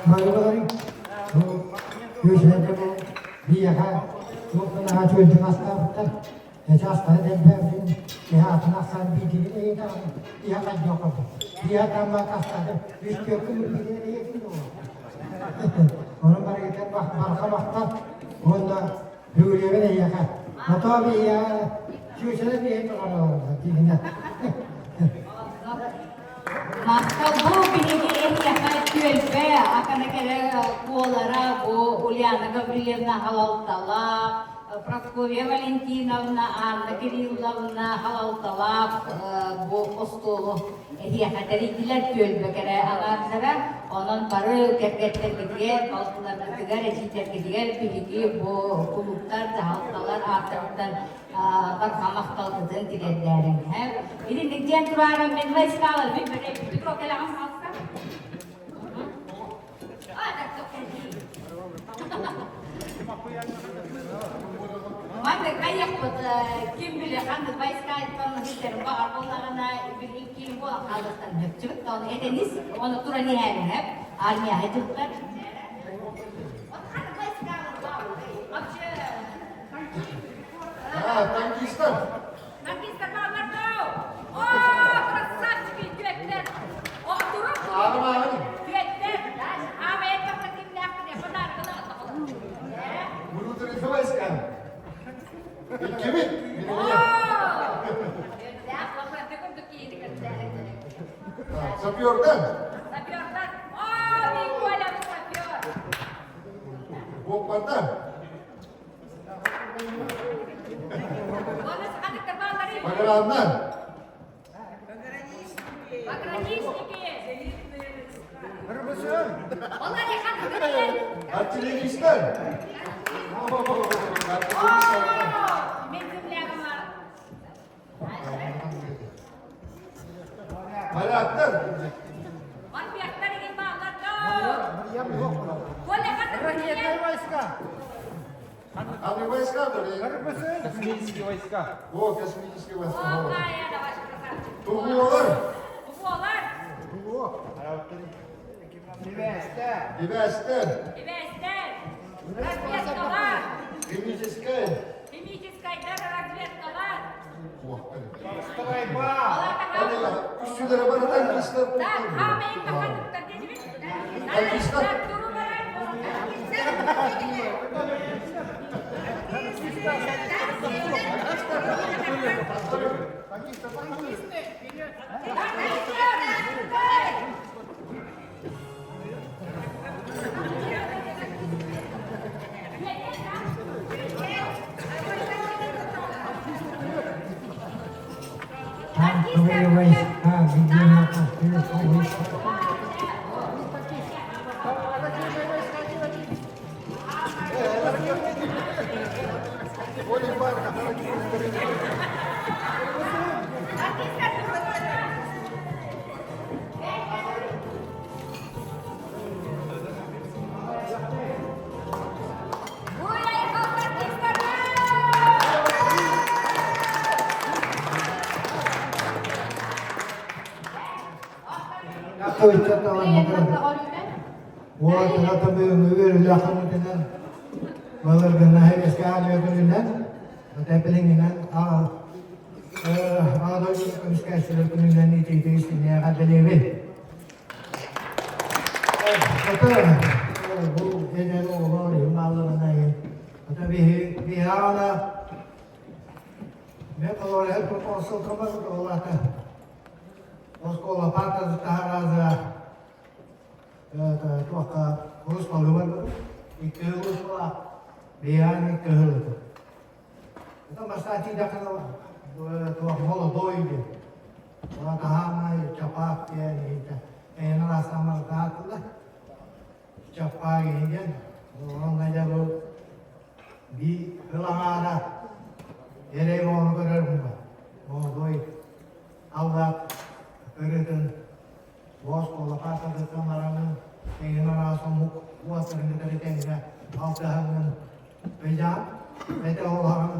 Марыбаларын Көшәде бу бияха туохтан чуйдун астаабыттар. Эчастары деббэбин иха атын бидини эйда иха кайдокот. Иха тамма кастады. Үс көкүм бидини эйдин Onun барыгытан барха махта. Онда бүгүлебен эйяха. Ото бия чуйсана бия тоҕорор дигинэ. Махтал бу биһиги эһиэхэ түөлбэ акана кэлэ куолара бу Ульяна Гаврильевна халалталаах, Прасковья Валентиновна, Анна Кирилловна халалталаах бу остуолу эһиэхэ тэрийдилэр түөлбэ кэрэ аҥаардара. Онон бары кэргэттэргитигэр, балтыларгытыгар, эдьиийдэргитигэр биһиги бу кулууптар, дьаһалталар ааттарыттан барҕа махталгытын тириэрдээриҥ. Итинник диэн турааран мен войскалар бит Петро кэлэҕин хаалса. Маннык айахпыт ким биле ханнык войскайтан хитер баҕар буоллаҕына билин ким буолан хаалыахтан хөпчүбүт оны этенис оны туран иһээриһэп армия дьылтар А, танкистар. Танкистар баалар доо! О, красавчики, түөттэр! О, турук! Ағым, Түөттэр! Аама эттахта кимнээхтин подарканы оттоҕолор. Внутренний войска. Иккибит. О! Сапердан. Сапердар! О, Миколя сапер! Боппардан. Оны сахадыктар баалары. Пограннар. Пограничники! Олар хандыктар. Артиллеристар. О, мен землягыма. Моряктар. Морпехтар игин бааллар доо. Коля Ракетные войска. А не войска, да ли? Космические войска. О, космические войска. О, Кая, давай, красавчик. Тугуолар. Тугуолар. Дивэстэр. Дивэстэр. Разведкалар. Химическай. Химическайдар разведкалар. Стройба. Үстүлere бары танкистар. Да, хаамайын тахатыктар дедибит. Танкистар. Танковые войска, видимо, войска. Оскуола паартатын таһарааза туохха урус балыгар икки улуспала бэйээн икки ыһылыты. Это бастаан тиийдэххинэ туох молодой диэн. Ола таһаамай чапаак диэн иһитэ. Эйэн араастаамардаатылар. Чапаак иһин онно дьэ бу би ыл аҥаара эрэй оҕону көрөр молодой Аллаах ырытын оскуола паартатыттан бараҥын, эҥин араас омук уостарын кытары тэҥҥэ алтыһаҥҥын ыйаан, этэ олоһоҥ.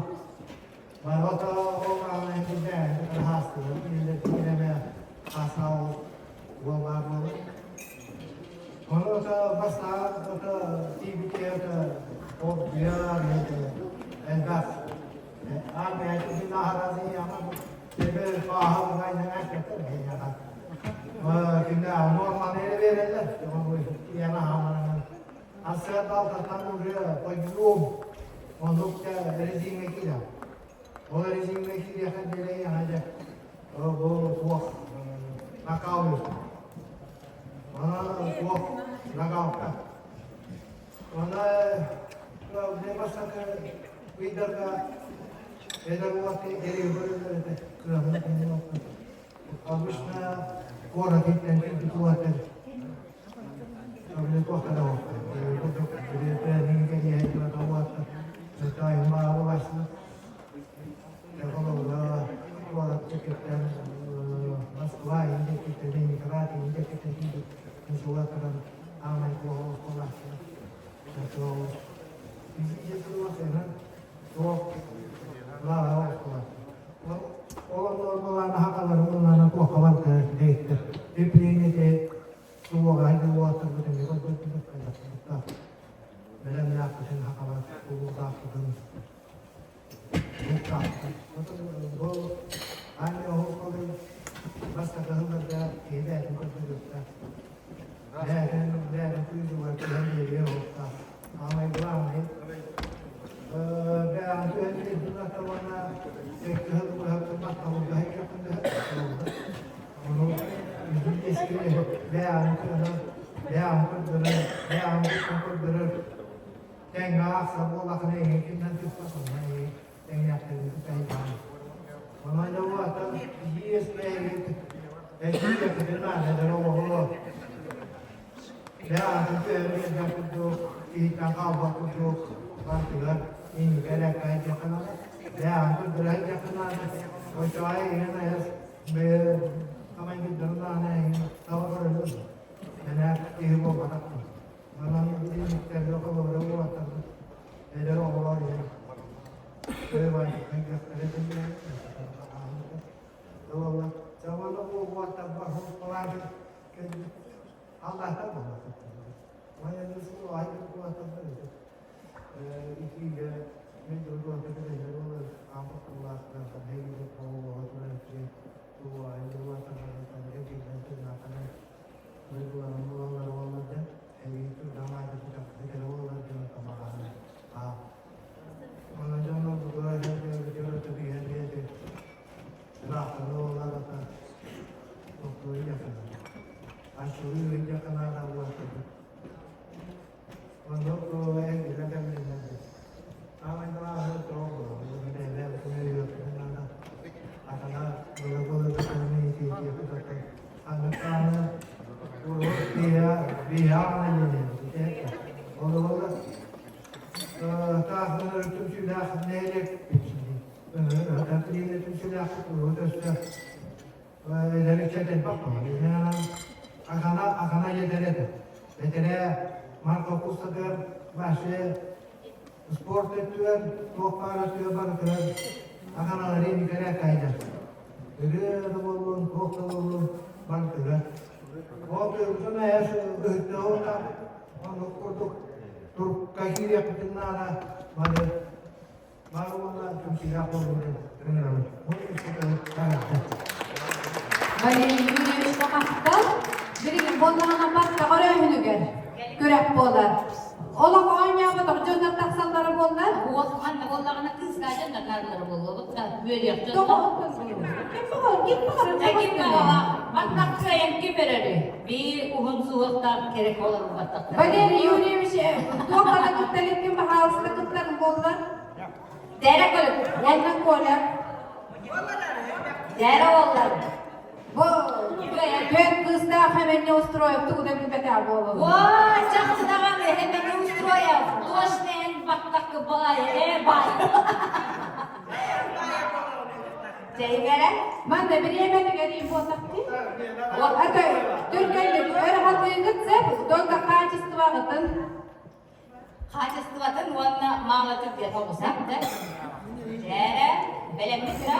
Барыта ол аана билбээн хаастылар, кинилэр кирэмэ хаасаал уоллаар буолар. Ону ото бастаан ото тиийбитэ ото ол буйар элбэх Ыйдарга эдэр уолаттар эриэхэ этэ кыаҕын Обычно куорат иттэн кэлбит уолаттар Москва Ленинград Хамайгыддарын даҕаны эһигин таба көрөллөр. Мэнээк киһи буолбатахпын. Манан итинниктэргэ холобура уолаттарбыт эдэр оҕолор иһэн Спорт өттүгэр, туох баар өттүгэр барытыгар аҕаналарын кэрэ кайда. Ырыа да буоллун, туох да буоллун барытыгар. Ол тыыбытын эс ыһыктыһыта оннук курдук турукка киириэхпитин наада маны бары уонна түмсүүлээх буолуутун ыҥырабыт. Валерий Юрьевич махтал. Билигин буоллаҕына баттах өрөөһүнүгэр күрэх буолар. Олох оонньооботох дьоннор тахсаллара буоллар. Уол ханна буоллаҕына кыыска дьоннор наадалара буолуо бутта үөрүөх дьон. Ким баҕар, ким баҕар, Ким баҕар, баттах кыайан ким өрөрү? Биир уһун суһуохтаах керек олору баттахтар. Валерий Юрьевич туох хана кытталын ким баһаалыста кыттарын буоллар? Дэрэ көлүк. Уонна Коля. Дэрэ оллар. Бу түөрт кыыстаах Хэмэнньэ Устроев тугу да билбэтэх буолуо. Ой, чахчы даҕаны Хэмэнньэ Устроев точно эн баттахкы баай, ээ баай. Чэйгэрэ? Манна бириэмэтигэр буоллахтыы. Это түргэнник өр хатыыгыт сеп, только качествоҕытын. Хаачыстыбатын уонна маала түргэн оҕусам да. Дьээрэ, бэлэммит да?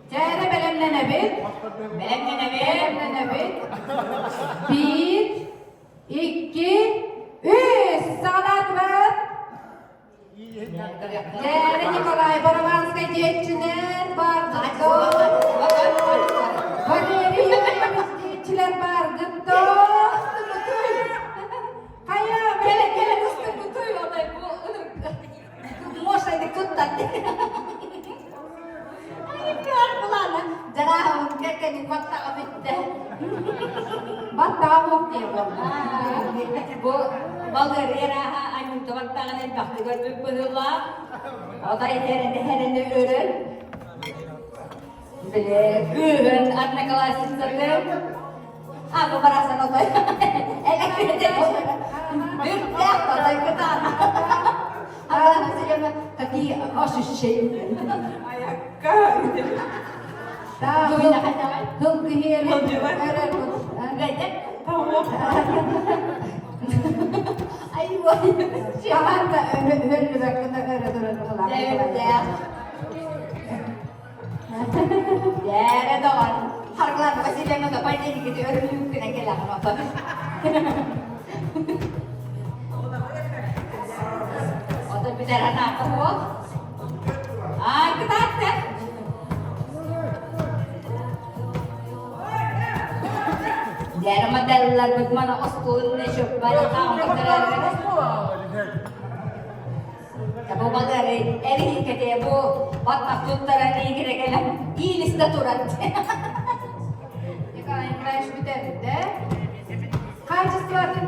Дьээрэ бэлэмнэнэбит. Бэлэмнэнэбит. Бэлэмнэнэбит. Биир, икки, үс. Саҕалаатыбыт. Дьээрэ Николай Барабанскай диэччилэр бааргыт Валерий Юрьевич диэччилэр бааргыт Хайа, Кэлэ кэлэ устукутуй отой бу мошайды куттан. Ай, пиар булана. Жараһым кэргэнин баттаҕа бүттэ. Баттаҕа буох диye буолла. Бу балыарыйарааһа анньыта баттаҕын элбэхтик көрбүт быһыылаах. Отой эрэни эрэни өрөн. Бile кыыһын одноклассницатын А, бу барахсан отой. Бүрдээх отой кытаана. А, какие ощущения? Аякка. Тыл киһиэли Ахан да өллүбэккэ өрө турар Дээрэ доҕор, Харгылан Васильевна да пальденикити өрүлүүккүнэ кэлэҕин отон. Ото бүтэр анаата буол. Ай, кытаатты. Дээрэ моделларбыт мана остуолун шөппары Бу балары эрихикете бу баттах туттаран иигире кэлэн иилистэ турар. Николай Николаевич бүтэрдэ. Хаачыстыбатын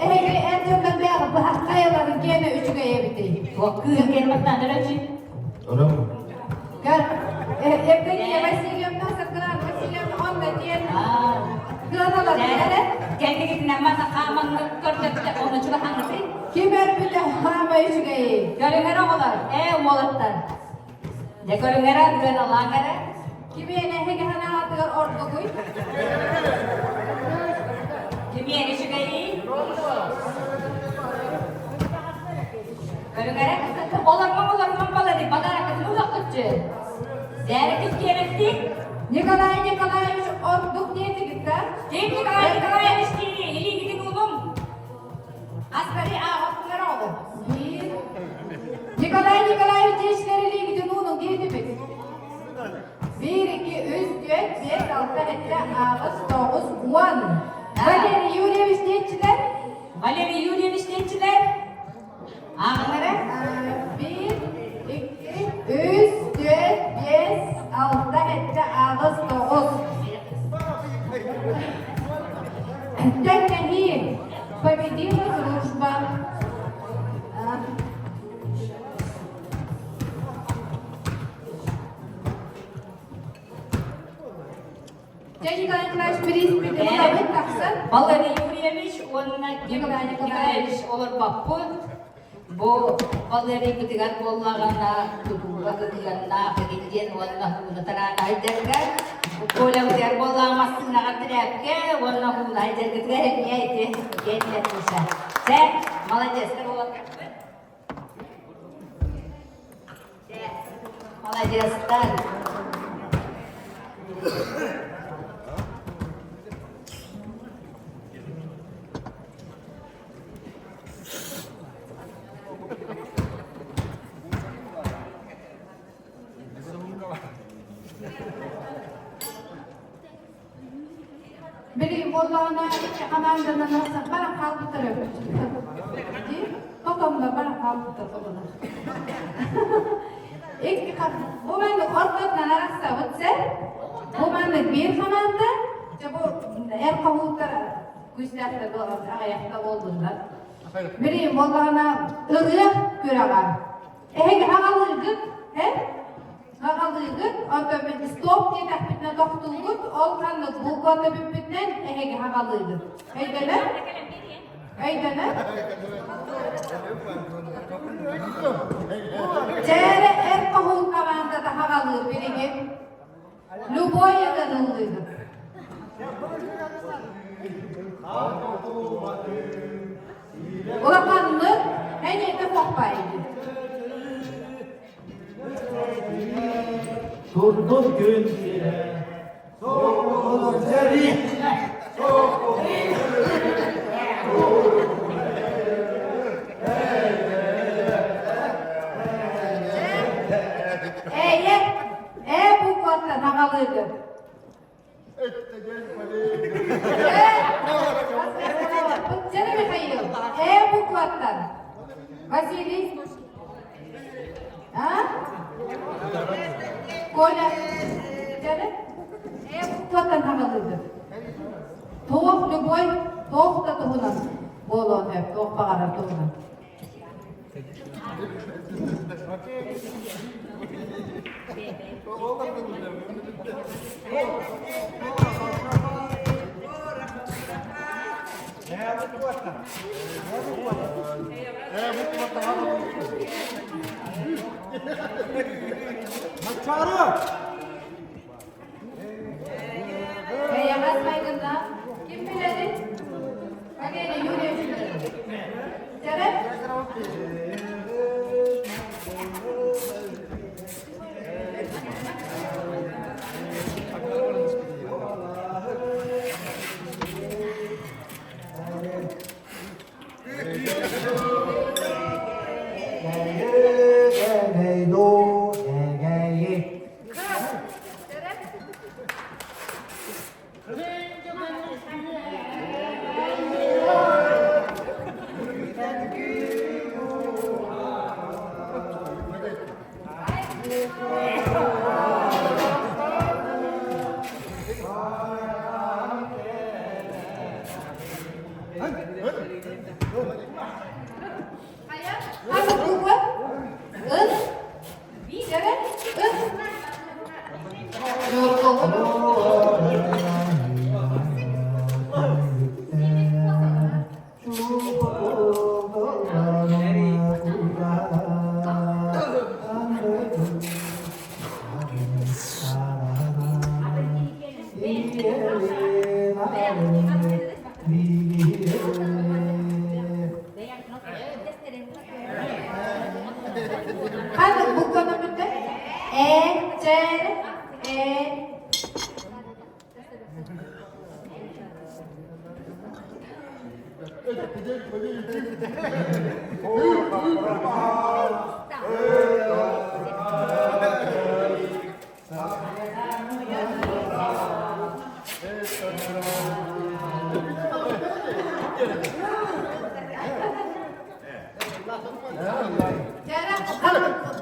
эһиги эр дьоннор бэйэҕит быһаххайаларын киэнэ үчүгэй эбитий. Туох кыыһын кэлин баттаан өрөчү. Көр, Евгения Васильевна, Саргылана Васильевна онно диэн кыаналар эрэ. Кэннигитинэн манна хаамаҥҥыт көрдөттө, ону чугаһаҥҥытый. Ким өлбүтэ хаама үчүгэйий? Көрүҥэр оҕолор, ээ уолаттар. Дьэ көрүҥэрэ, ыаналаан эрэ. Кимиэнэ эһиги санааҕытыгар ордугуй? Кимиэнэ үчүгэйий? Көрүҥэрэ, олормоҥ олормоҥ балары бадаракытын ылыаххытчы. Зээрэ ким Николай Николаевич ордук диэтигит да? Ким Николай Николаевич дири илиигитин уунуҥ. Астары ааҕаттылар оҕо. Биир. Николай Николаевич диэчилэр илиигитин уунуҥ диэтибит. Биир, икки, үс, түөрт, биэс, алта, сэттэ, аҕыс, тоҕус, уон. Валерий Юрьевич диэччилэр? Валерий Юрьевич диэччилэр? Ааҕалара? Биир, икки, үс, түөрт, биэс, алта, сэттэ, аҕыс, тоҕус. Тэҥнэһии. Победила дружба. Дьэ, Николай Николаевич бирииспитин тахсан. Валерий Юрьевич уонна Николай Николаевич олорбоппут. Бу Валерийбытыгар буоллаҕына тутууга кытыаннаах игин диэн уонна һууна тараанайдарга Колябытыгар буоллаҕа массыынаҕа тирээпкэ уонна һуунайдаргытыгар эмиэ ити диэн туса. Сэ, молодецтар уолаттарбыт. Молодецтар. Били буоллаҕына хамаанданан баран хаалбыттар дии хотомно баран хаалбыттар холуна. Икки бу маннык ортотунан арахсабыт сэр. Бу маннык биир хамаанда, дьэ бу эр хоһууттар күүстээхтэр аҕыйахта буоллуннар. Били буоллаҕына ырыа күрэҕэ. Эһиги аҕалыыгыт, э? Аҕалыыгыт, онтон мин стоп диэтэхпитинэ тохтуугут, ол ханнык буквата бүппүтүнэн эһиги аҕалыыгыт. Өйдөнөр? Өйдөнөр? Чээрэ эр хоһуун командата аҕалыыр билигин. Любой ыллыыгыт. Улаханнык эйиэтэ хохпайдын. Турдун күн сирэ, соҕуруу сэрии, Эйэ, ээ букваттан аҕалыыгын. Чэ, Михаил, ээ букваттан. Василий. А? Коля. Чэ, ээ букваттан аҕалыыгын. Туох любой, туох да туһунан буолуон сөп, туох баҕарар туһунан. Эйэҕэс майгыннаах ким билэрий? Валерий Юрьевич Дьэрэ? Ийэлин арыннык биһирээ. Ханнык букваны бүттэ? Э, Ч, Э.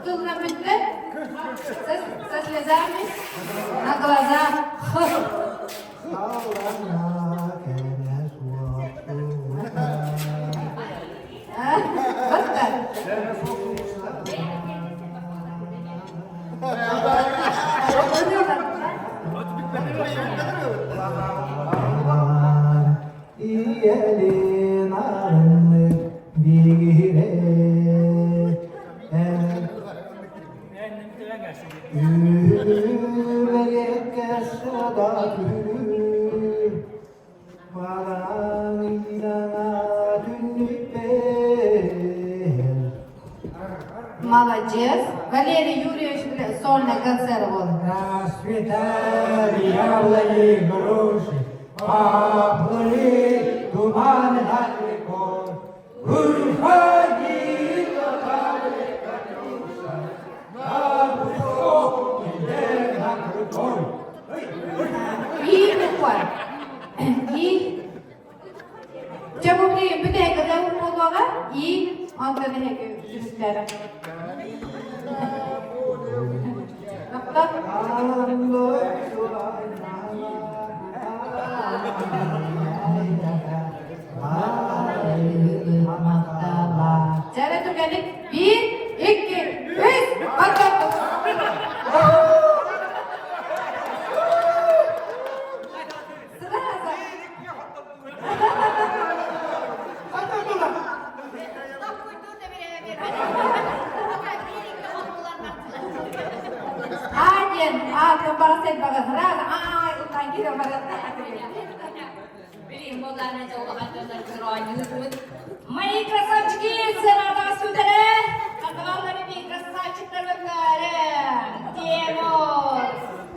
Тылына бүттэ? Со слезами на глазах. Ийэлин арыннык биһирээ. Үбэриэккэ сада күлүр, Молодец. Валерий Юрьевич сольный концерт был. Расцветали яблони, груши, поплыли туманы над рекой. Выходила Катюша на высокий, на крутой. И буква. И. Чэ бу билигин бүтэһик ырыа буолуоҕа. И онтон эһиги түмүктэрэ. Чэрэ түгэник биир, икки, үс, бардаттым. А диэн аатын баҕас элбэҕи сразу аа ыллаан киирэн баран. Билим буоллаана дьоллохан дьоннор оонньуурбут. Мои красавчики сценадаҕа сүтэрэ. Хатаҕаллары би красавчиктар өкөрө. Тимур.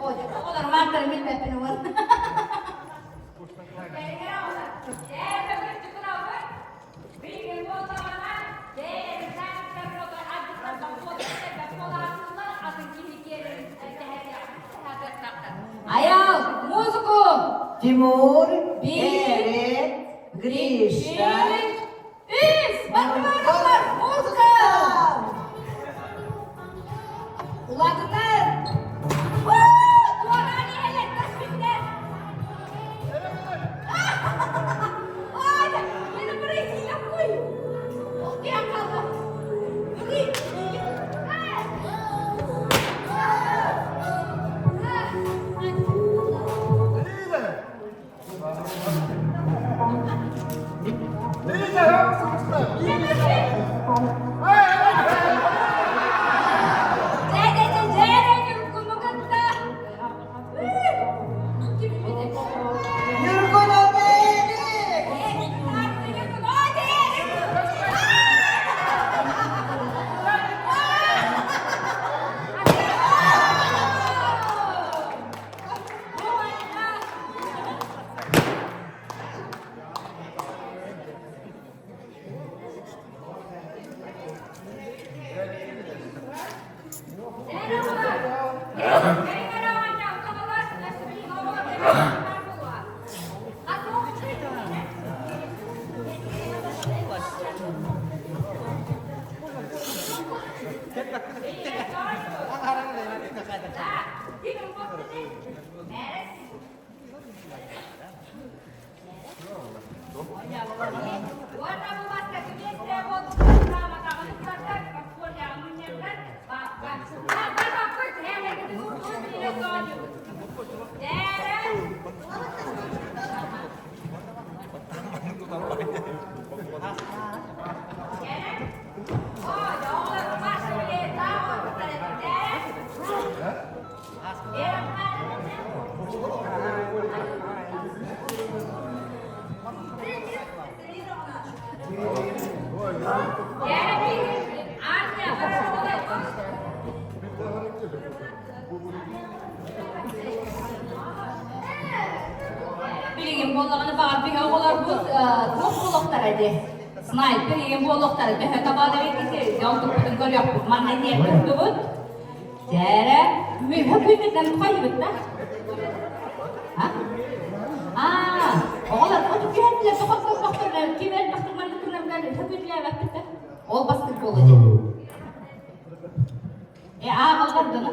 Ой, оҕолор мааттарын билбэппин уон. Аял, музыку! Тимур, Берет, Гриша. Үс! Барбаралар, музыка! Улаатытар! Туораан иһэлэр, тас Ньургун Оберик! Билигин буоллаҕына баҕар биһи оҕолорбут туох буолуохтара дии. Снайпер игин буолуохтара төһө табаада эбит дьон туппутун көрүөхпүт. Манна диэн турдубут. Дьээрэ, мүһө күннүтэн хайыбыт да? Аа, оҕолор оту түһэрдилэр, тоҕо көрбөхтөрүнэ, ким элбэхтик маннык гынаргар хөкүнлээбэппит да? Ол бастык буолла дии. Э, ааҕаллар дьоно.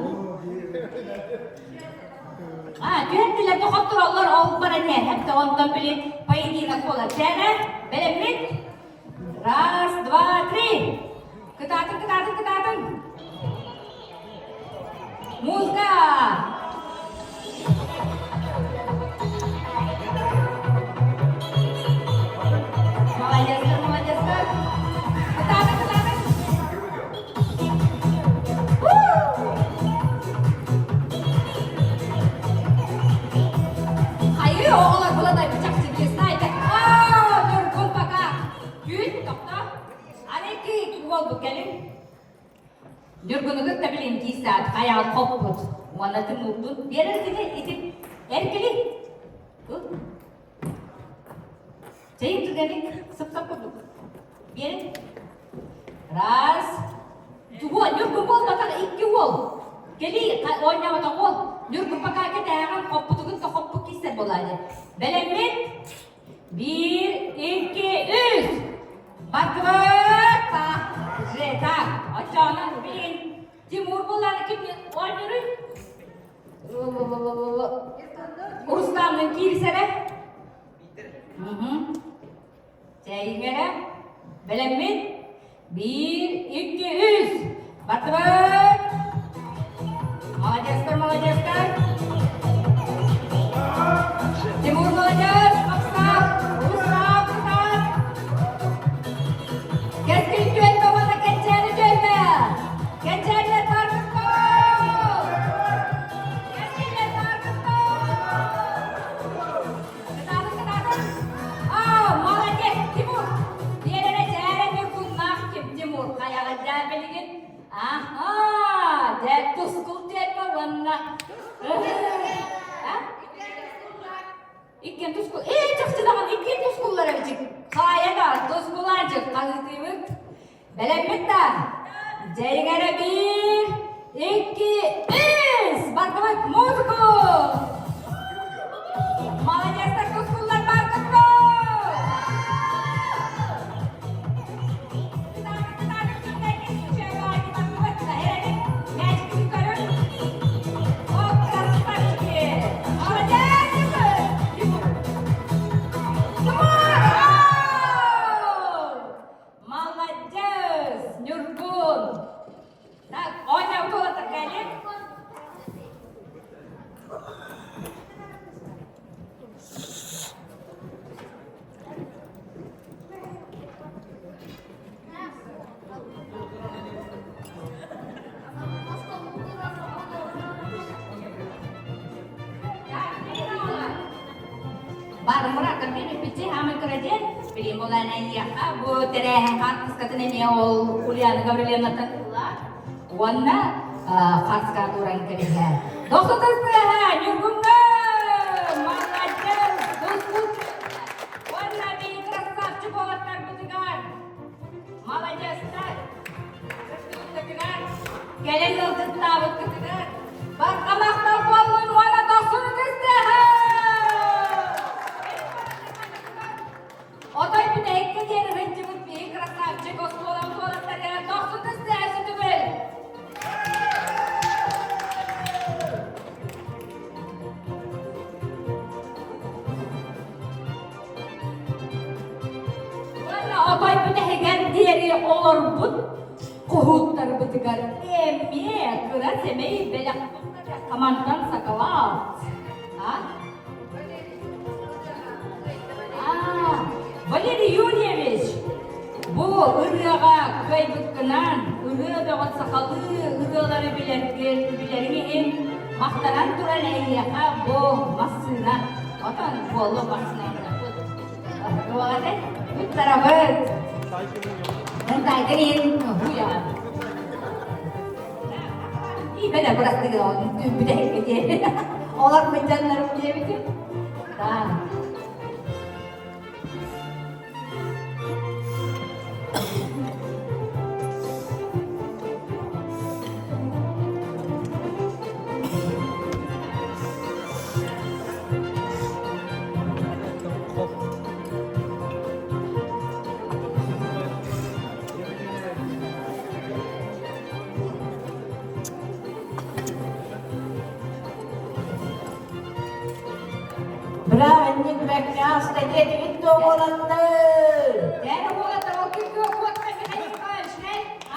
Аа, түһэрдилэр да хоттороллор, ол баран иһэр, онтон били поединок буолар. Чээнэ, бэлэммит? Раз, два, три. Кытаатын, кытаатын, кытаатын. Музыка! Молодецтар, молодецтар. Кытаатын, кытаатын. Хайыы, оҕолор була чахчы знаете. Аа, Ньургун пока. Күүт, тохто. Аны ки уолбут кэлин. Ньургуну кытта билин киисаат хайаал хоппут. Уонна тымыыппут. Биэрэр кини ити эркили. Чэйин түгэник сып-сап курдук. Биэрин. Раз. Тугу Ньургун буолбатах икки уол. Кэлии оонньооботох уол. Ньургун пока кэтээҕин хоппутугун да хоппут киссэр буолаады. Бэлэммит. Биир, икки, үс. Бардыбыт. Же так. Оччоҕунан билигин Тимур буоллааны ким оонньууруй? Рустамнын киирсэрэ. Чэйиҥ эрэ. Бэлэммит? Биир, икки, үс. Бардыбыт! Молодецтар, молодецтар! Тимур молодец! Рустам! Рустам, Рустам! Кэскил түөлбэ уонна Кэнчээри түөлбэ! Кэнчээрилэр бааргыттар! Кэскиллэр бааргыттар! Кытаатын, кытаатын! Аа, молодец, Тимур! Биэрэрэ дьээрэ ньургуннаах ким Тимур хайаҕа дьээ билигин? Аха, дьэ тускул түөлбэ уонна Иккиэн тускул. Ээ, чахчы даҕаны иккиэн тускуллар эбит. Хаайа да, тускулаанчык хаһыытыыбыт. Бэлэммит да? Дьэйиҥ эрэ биир, икки, үс! Бардыбыт музыку! Молодецтар тускуллар бардыбыт! Молодец, Ньургун! Так, оонньообут уолаттар кэлин. Барымыра кырдьык хааман кырадьын билим буолан эйиэхэ бу тэрээһин хаартыскатын эмиэ ол Ульяна Гаврильевнаттан ылла уонна хаартыскаҕа тууран кэбиһэ. Дохсутастыаһа Ньургуҥҥа! Молодец! Тускул Уонна биһиги красавчик уолаттарбытыгар молодецтар кыттыбыккытыгар кэлэн ыалдьыттаабыккытыгар барҕа махтал буоллун уонна дохсун ытыстыаһа! Отой бүтэһиккэ диэри сылдьыбыт биһиги красавчик оскуолабыт уолаттарыгар дохсун ытыстыаһа сүтүгүл! Уонна отой бүтэһигэр диэри олорбут куһууттарбытыгар эмиэ кыра сэмэй бэлэх хамантан сакалаат. А? Валерий Юрьевич, бу ырыаҕа кыайбыккынан, ырыа бөҕө сахалыы ырыалары билэргин, билэриҥ иһин махтанан туран эйиэхэ бу массыына отон буолла массыынабыт. Туоҕа туттарабыт. Ынтайгын иһин хуйаҕын. Бэлэ бырастыгын ол бүтэһикке диэри. Олор мыдьаннарым диэбитим. Да. Бырааһынньык бэккэ ааста диэтигит дуо уолаттар? Дьэ, уолаттар, ол күн күөх уоттар Михаил Николаевич,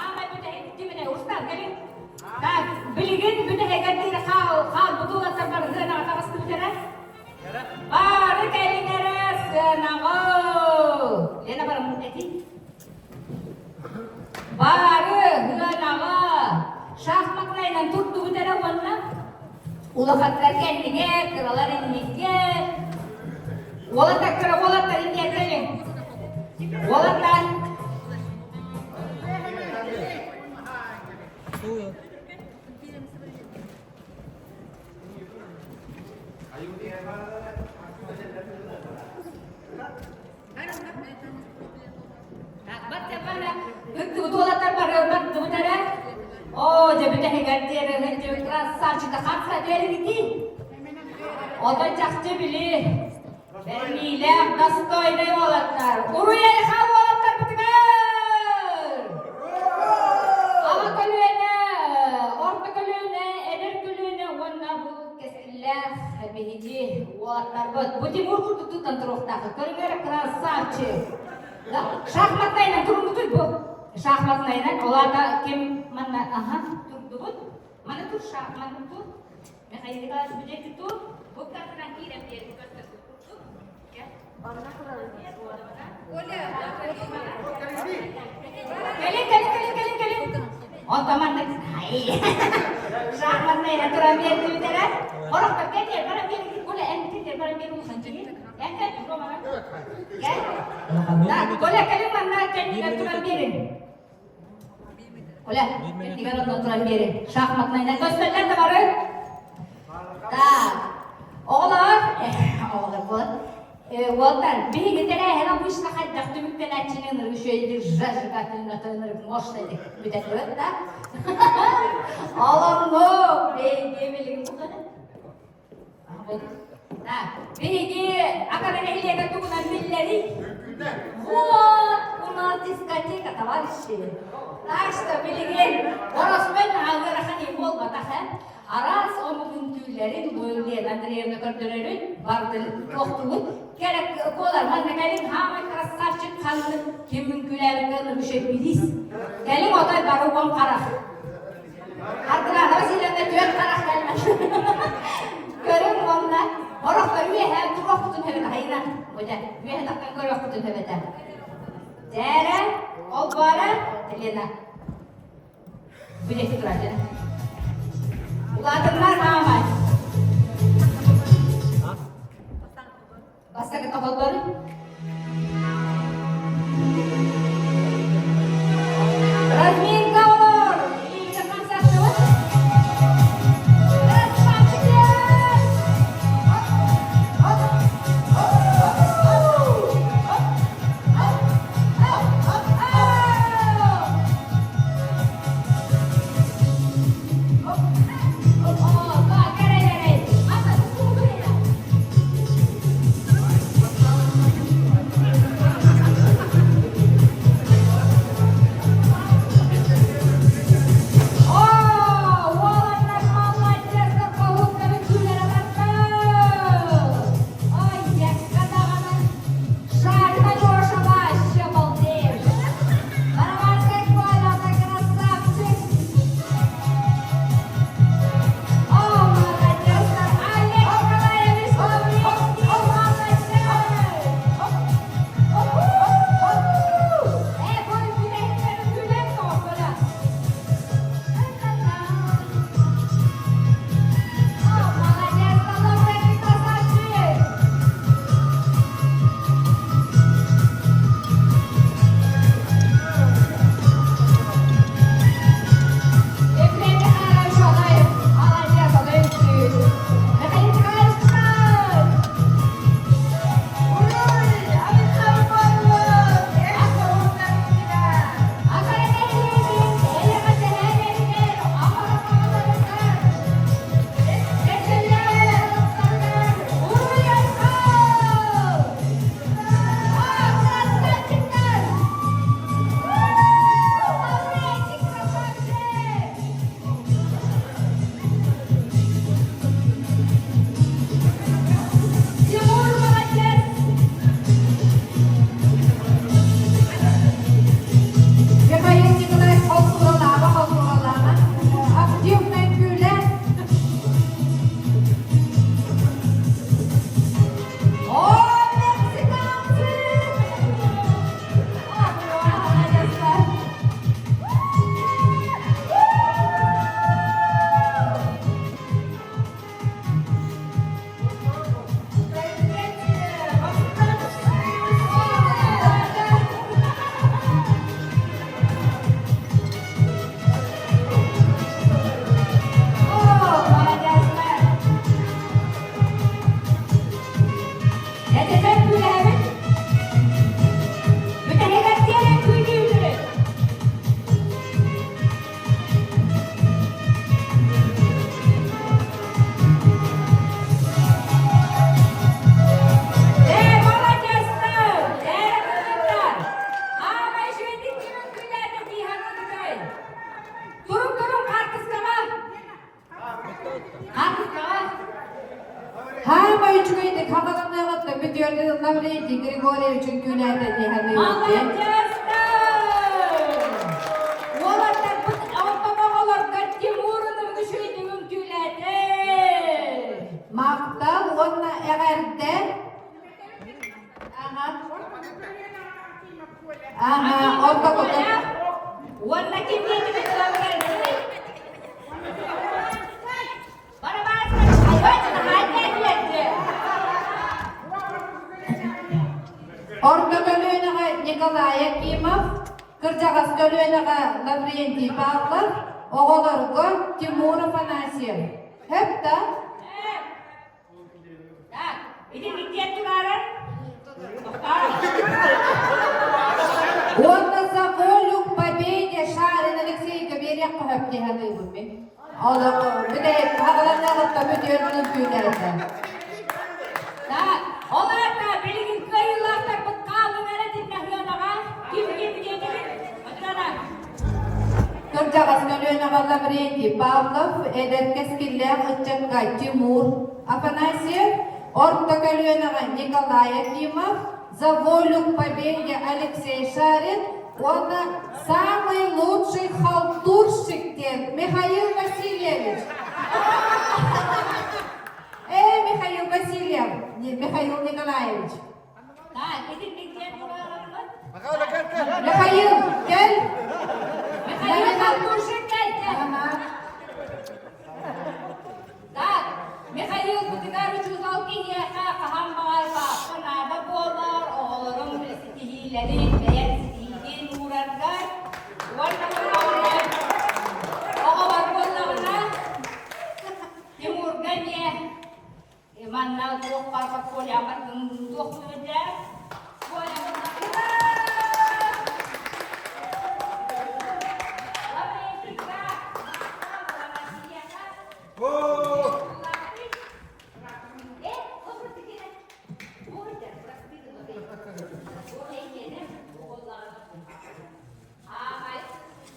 аамай бүтэһик кимине устар, кэлин. Так, билигин бүтэһигэр диэри хаал, хаалбыт уолаттар бары сыанаҕа таҕыстыбыт эрэ. Бары кэлин эрэ сыанаҕа. Лена бараммыт этий. Бары сыанаҕа шахматнайынан турдубут эрэ уонна улахаттар кэннигэ, кыралар иннигэ. Уолаттар кыра уолаттар иннигэ кэлиҥ. Уолаттар. Уолаттар барыарбат эрэ. Оо, дьэ бүтэһигэр диэри красавчика хапса диэригити. Ото чахчы били. Бэриниилээх достойнай уолаттар. Уруй-айха уолаттарбытыгар! Аҕа көлүөнэ, орто көлүөнэ, эдэр көлүөнэ уонна бу кэскиллээх биһиги уолаттарбыт. Бу Тимур курдук туттан туруохтаах. Көрүҥэр красавчик. Шахматнайынан туруннутуй бу. Шахматнайынан, ол аата ким манна аха турдубут. Маны тур шахматы тур. Михаил Николаевич бүтэки тур. Бу картынан киирэн биэрди көстөр курдук. Кэлин, кэлин, кэлин, кэлин, кэлин. Онтон маннык шахматнайынан туран биэрдибит эрэ. Орохтор кэлиэр, баран биэрдик. Коля, эн кэлиэр, баран биэр улахан дьиҥи. Эн кэл, Романа. Кэл. Так, Коля, кэлин манна кэннигэр туран биэрин. Коля, кэннигэр онно туран биэрин. Шахматнайынан көстөллөр да бары. Так, оҕолор, оҕолор вот. Уолтар, биһиги тэрээһин обычно хайдах түмүктэнээччини ынырык үчүгэйдик зажигательно ынырык мощно бүтэтибит да. Олоҥҥо биһиги билигин Биһиги Акана нэһилиэгэ тугунан биллэрий? Вот у нас дискотека, товарищи. Так что билигин ороспен ыарахан буолбатах э. Араас омук үҥкүүлэрин бу Лена Андреевна көрдөрөрүн бардын туохтугут. Керек колар манна кэлин хаамай красавчик ханнык ким үҥкүүлээбиккэ ынырык билис. Кэлин отой бары уон харах. Ардылаана Васильевна түөрт харах кэлмэт. Көрүҥ уонна орохтор үөһэ туруохпутун сөбүт айына. Бу дьэ, үөһэ таххан көрүөхпүтүн сөбөтө. Дьээрэ, ол баара, Лена. Бүтэки турар Лена. Улаатыннар маамай. Бастакы тоһоллору Разминка олор! Илиибитин хамсаттыбыт. Красавчиктер! Хаамай үчүгэйдик хаҕаланыаҕыттан бүтүөрдүн Лаврентий Григорьевич үҥкүүлээтэ дии саныыбын. Маладьыастар! Уолаттарбыт ортомоҕолорго Тимур ынырык үчүгэйдик үҥкүүлээтэ. Махтал уонна эҕэрдэ. Аха. Аха, ортокута. Уонна ким диэтибит Лаврентий? Орто көлүөнэҕэ Николай Акимов, кырдьаҕас көлүөнэҕэ Лаврентий Павлов, оҕолорго Тимур Афанасьев. Хөп да? Так, ити диэн тураарар. Уонна за волю к победе Шарин Алексейга биэриэххэ сөп дии саныыбын мин. Олох бүтэһик хаҕаланыаҕыттан бүтүөр күүнэрэтэ. Так, ол аата билигин кыайыылаахтарбыт хаалыҥ эрэ диннэһыанаҕа ким ким диэтигит? Матрена. Кырдьаҕас көлүөнэҕэ Лаврентий Павлов, эдэр кэскиллээх ыччакка Тимур Афанасьев, орто көлүөнэҕэ Николай Акимов, За волю к победе Алексей Шарин уонна самый лучший халтурщик диэн Михаил Васильевич. Эй, Михаил Васильев, Михаил Николаевич. Михаил, кэл. Михаил халтурщик кэл, кэл. Так, Михаил бытыгар учуутал киһиэхэ хаһан баҕар баапка наада буолар, оҕолорум ситиһиилэрин, бэйэм ситиһиигин уураргар уонна буоллаҕына, оҕолор буоллаҕына, Тимурга эмиэ манна туох баар подпольямар туох түбүллэр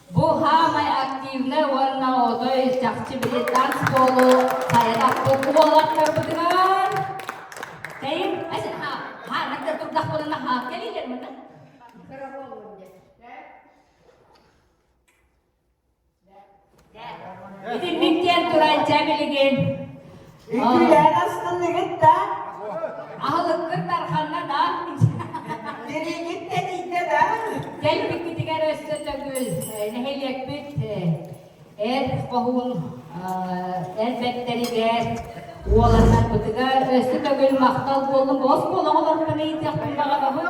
Бу хаамай активнай уонна отой чахчы били танцполу хайатаппыт уолаттарбытыгар Тэйим, ха, ха, нактар турдахпына ха, кэлиилэр мына. Итинник диэн туран дьэ билигин Үкүүлээн астынныгыт да? Аһылыккыт тарханна да? Тириигит тэнийдэ да? Кэлбиккитигэр өссө төгүл нэһилиэкпит эр хоһуун эр бэртэригэр уолаттарбытыгар өссө төгүл махтал буоллун. Оскуола оҕолоруттан ыйытыахпын баҕарабын.